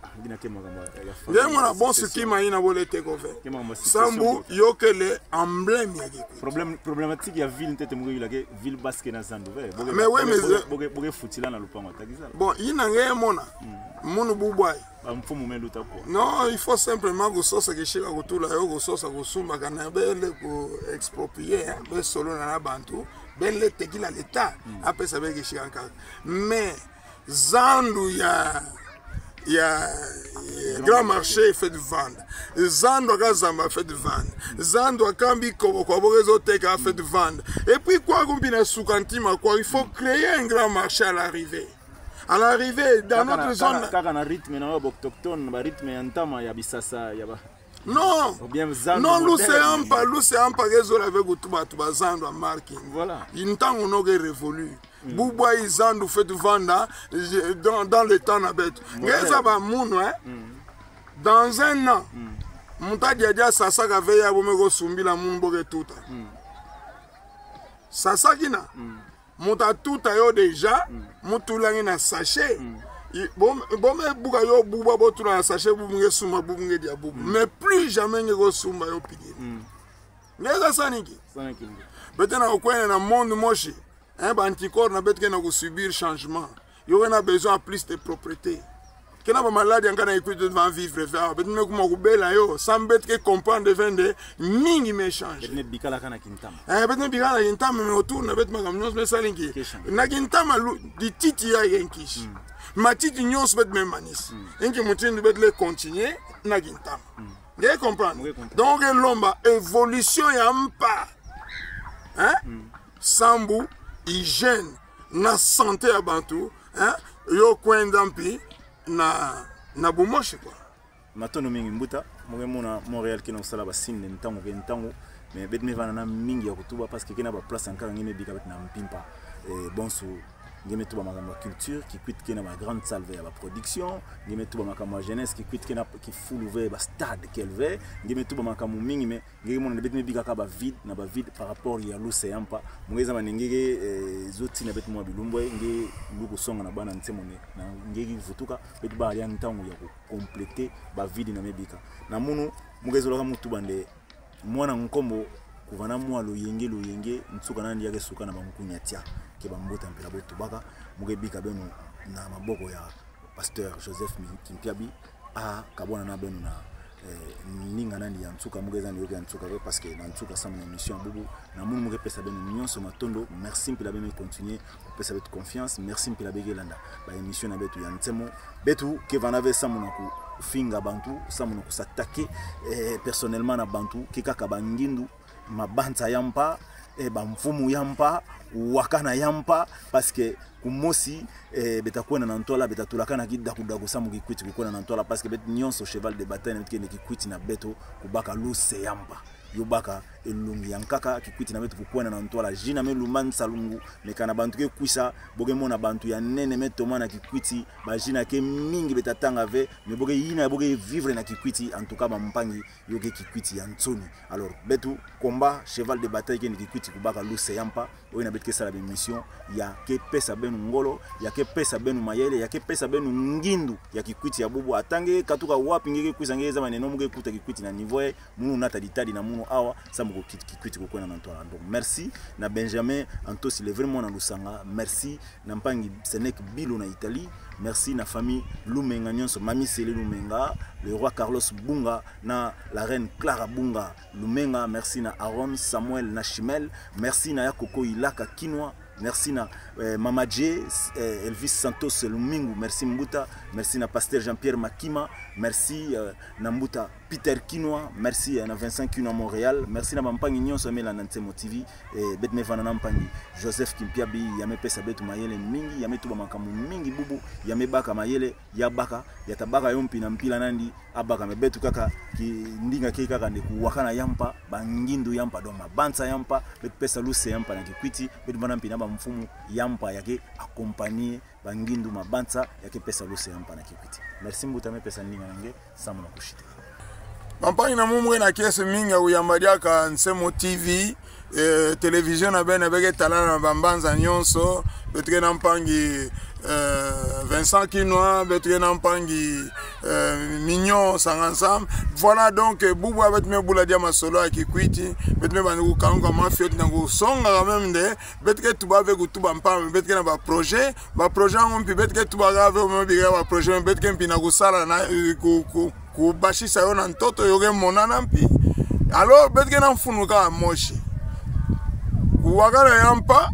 Ah, gina ke makambo ya, ya famille. Nge mona bonso kima ina bo le teka ve. Sambu yo kele emblème ya Kikwit. Problème, problématique ya ville ntete mu ke yula ke Ville Basse ke na zandu ve. Bo ke... Mais oui, mais bo ke, bo ke futila na lupangu ya Takizala. Bon, ina nge mona. Munu bubwai. Ba mfumu me luta kwa. Non, il faut simplement kusosa kishika kutula yo, kusosa kusumba, kana bele ku exproprier, hein, be solo na bantu, bele tekila l'État, apesa be kishika nkaka. Mais, zandu ya, ya, ya Grand Marché fweti vanda. Zandu ya Kazamba fweti vanda. Zandu ya Kambi Kobo kwa bo ke zo teka fweti vanda. Et puis kwa kumpi na suka ntima kwa, il faut créer un Grand Marché à l'arrivée. À l'arrivée, dans notre zone. Kaka na, kaka na rythme na ba autochtones, ba rythme ya ntama, ya bisasa, ya ba... Non. Ou bien zandu... Non, moderne. Luse ya mpa, luse ya mpa ke zola ve kutuba, tuba zandu ya marque. Voilà. Ntangu no ke révolu. Bubwai zandu fweti vanda, dans, dans le temps na beto. Nge zaba munu, hein. Dans un an, mu ta diadia sasa ka ve ya bo me ko sumbila munu bo ke tuta. Sasa kina. Mu ta tuta yo déjà, mu tula nge na sachet. Bo, bo me buka yo bubu, bo tula na sachet, bubu nge sumba, bubu nge dia bubu. Mais plus jamais nge ko sumba yo pigiri. Nge za sani ki? Sani ki. Beto na kwenda na monde mosi. Hein, ba anticorps na beto ke na ku subir changement. Yo ke na besoin ya plus de propreté. Ke na ba maladi ya nkaka na Kikwit, beto va vivre ve awa. Beto me kuma kubela yo, samu beto ke comprendre ve nde mingi me changer. Beto me bikala kaka na kintama. Eh, beto me bikala na kintama, mais autour na beto makambo nyonso me sala nki? Ke changer. Na kintama lu, dititi ya ye nkisi. Matiti nyonso beto me manisa. Nki mutindu beto le continuer na kintama. Nge comprendre? Nge comprendre. Donc, nge lomba évolution ya mpa. Hein? Sambu hygiène na santé ya bantu, hein? Yo kwenda mpi na, na bumosi kwa. Matondo mingi mbuta, mu ke mona Montréal ke na kusala ba signe ntangu ke ntangu, mais beto me vanda na mingi ya kutuba, parce que ke na ba place nkaka nge me bika beto na mpimpa. Eh, bonso, nge me tuba makambo ya culture, Kikwit ke na ba grande salle ve ya ba production, nge me tuba makambo ya jeunesse, Kikwit ke na kifulu ve, ba stade kele ve, nge me tuba makambo mingi, mais nge ke mona nde beto me bika kaka ba vide na ba vide par rapport ya luse ya mpa. Mu ke zaba nde nge ke, eh, zo tina beto mwa bilumbu, nge lukusonga na bana nsemono, na nge ke vutuka, beto baya ntangu ya ku compléter ba vide na me bika. Na munu, mu ke zolaka mu tuba nde mwana nkombo kuvanda mwa loyenge, loyenge, nsuka na yandi ya ke suka na ba nkunia tia, ke ba mbuta mpila bo tubaka, mu ke bika beno na maboko ya Pasteur Joseph Mi-, Kimpiabi, a kabwana na beno na, eh, ninga na yandi ya nsuka, mu ke zaba nde yo ke ya nsuka ve, parce que na nsuka samu na émission bubu, na munu mu ke pesa beno nyonso matondo, merci mpila beno continuer kupesa beto confiance, merci mpila beno ke landa ba émission na beto ya nsemo, beto ke vanda ve samu na ku Finga bantu, samu na ku s'attaquer, eh, personnellement na bantu, ke kaka bangindu, mabanza ya mpa, eh, bamfumu ya mpa, wakana ya mpa, parce que kumosi, eh, beta kwenda na ntwala, beta tulakana kidakudaku samu Kikwit kukwenda na ntwala, parce que beto nyonso cheval de bataille na beto kende Kikwit na beto, kubaka luse ya mpa. Yo baka elongi ya nkaka, Kikwit na beto kukwenda na ntwala. Zina me lumbu nsalungu, me kana bantu ke kwisa, bo ke mona bantu ya nene me toma na Kikwit, bazina ke mingi beta tanga ve, me bo ke yina, bo ke vivre na Kikwit, en tout cas, bampangi, yo ke Kikwit ya nsoni. Alors, beto, combat, cheval de bataille, kende Kikwit, kubaka luse ya mpa, oyo na beto ke sala b'émission, ya ke pesa beno ngolo, ya ke pesa beno mayele, ya ke pesa beno ngindu, ya Kikwit ya bubu, ata nge katuka wapi nge ke kwisa nge zaba nde no mu ke kuta Kikwit na niveau, munu nata ditadi na munu awa, samu ku Kik-, Kikwit kukwenda na ntwala. Donc, merci na Benjamin Antosi, le vrai mwana Lusanga. Merci na mpangi Senek Bilo na Italie. Merci na famille Lumenga nyonso, Mami Sele Lumenga, le roi Carlos Bunga, na la reine Clara Bunga Lumenga. Merci na Aaron Samuel na Chimel. Merci na ya koko Ilaka Kinwa. Merci na, eh, Mama J, eh, Elvis Santos Lumingu. Merci Mbuta. Merci na Pasteur Jean-Pierre Makima. Merci, eh, na Mbuta Peter Kinwa, merci, eh, na Vincent Kinwa Montréal, merci na bampangi nyonso ya me landa Nsemo T V, eh, beto me vanda na mpangi Joseph Kimpiabi, ya me pesa beto mayele mingi, ya me tuba makambu mingi bubu, ya me baka mayele, ya baka, ya ta baka yo mpi na mpila nandi, abaka, me beto kaka, ki ndinga ke kaka nde kuwakana ya mpa, bangindu ya mpa, donc mabanza ya mpa, beto pesa luse ya mpa na Kikwit, beto vanda mpi na bamfumu ya mpa ya ke accompagner bangindu, mabanza ya ke pesa luse ya mpa na Kikwit. Merci Mbuta, me pesa ndinga na nge, samu na ku s'attaquer. Bampangi, na mu mu ke na kiese mingi ya kuyamba diaka Nsemo T V, eh, télévision na beno be ke talana na bambanza nyonso, beto ke na mpangi, eh, Vincent Kinwa, beto ke na mpangi, eh, Mignon Sanga Nsam. Voilà, donc, eh, bubu ya beto me bula dia masolo ya Kikwit, beto me banda kukanguka mwa fioti na kusonga quand même nde, beto ke tuba ve kutuba mpamba, beto ke na ba projet, ba projet yango mpi beto ke tuba kaka ve, me bika ba projet, beto ke mpi na kusala na, eh, ku, ku, kubasisa yo na ntoto, yo ke monana mpi. Alors, beto ke na mfunu kaka mosi. Kuwakana ya mpa,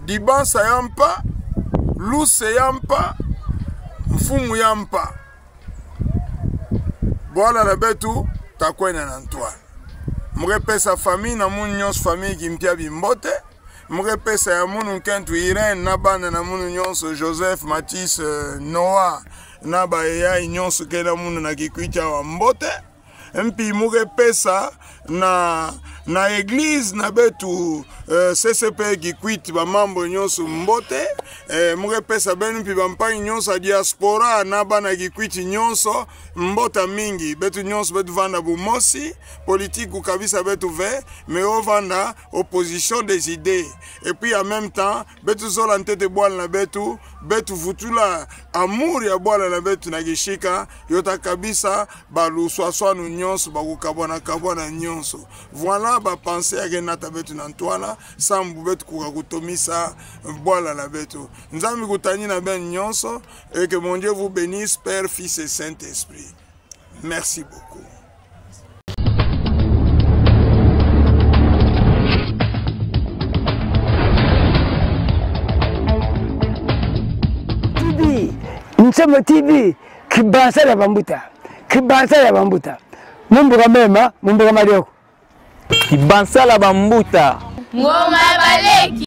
dibansa ya mpa, luse ya mpa, mfumu ya mpa. Bwala na beto, ta kwenda na ntwala. Mu ke pesa famille na munu nyonso, famille Kimpiabi mbote. Mu ke pesa ya munu nkento Irène na bana na munu nyonso, Joseph, Mathis, eh, Noah, na ba yaya nyonso ke na munu na Kikwit awa, mbote. Mpi mu ke pesa na, na église na beto, eh, C C P Kikwit, bamambre nyonso, mbote. Eh, mu ke pesa beno mpi bampangi nyonso ya diaspora na bana Kikwit nyonso, mbote mingi. Beto nyonso beto vanda bumosi, politique kukabisa beto ve, mais yo vanda opposition des idées. Et puis en même temps, beto zola ntete bwala na beto, beto vutula amour ya bwala na beto na kisika, yo ta kabisa baluswaswanu nyonso, bakukabwana-kabwana nyonso. Voilà ba pensée ya ke nata beto na ntwala, samu beto kuka kutomisa bwala na beto. Nzambi kutanina beno nyonso, et que mon Dieu vous bénisse, Père, Fils et Saint-Esprit. Merci beaucoup. T V, Nsemo T V, kibansala bambuta, kibansala bambuta. Mu mbuka mema, mu mbuka madioko. Kibansala bambuta. Ngoma ya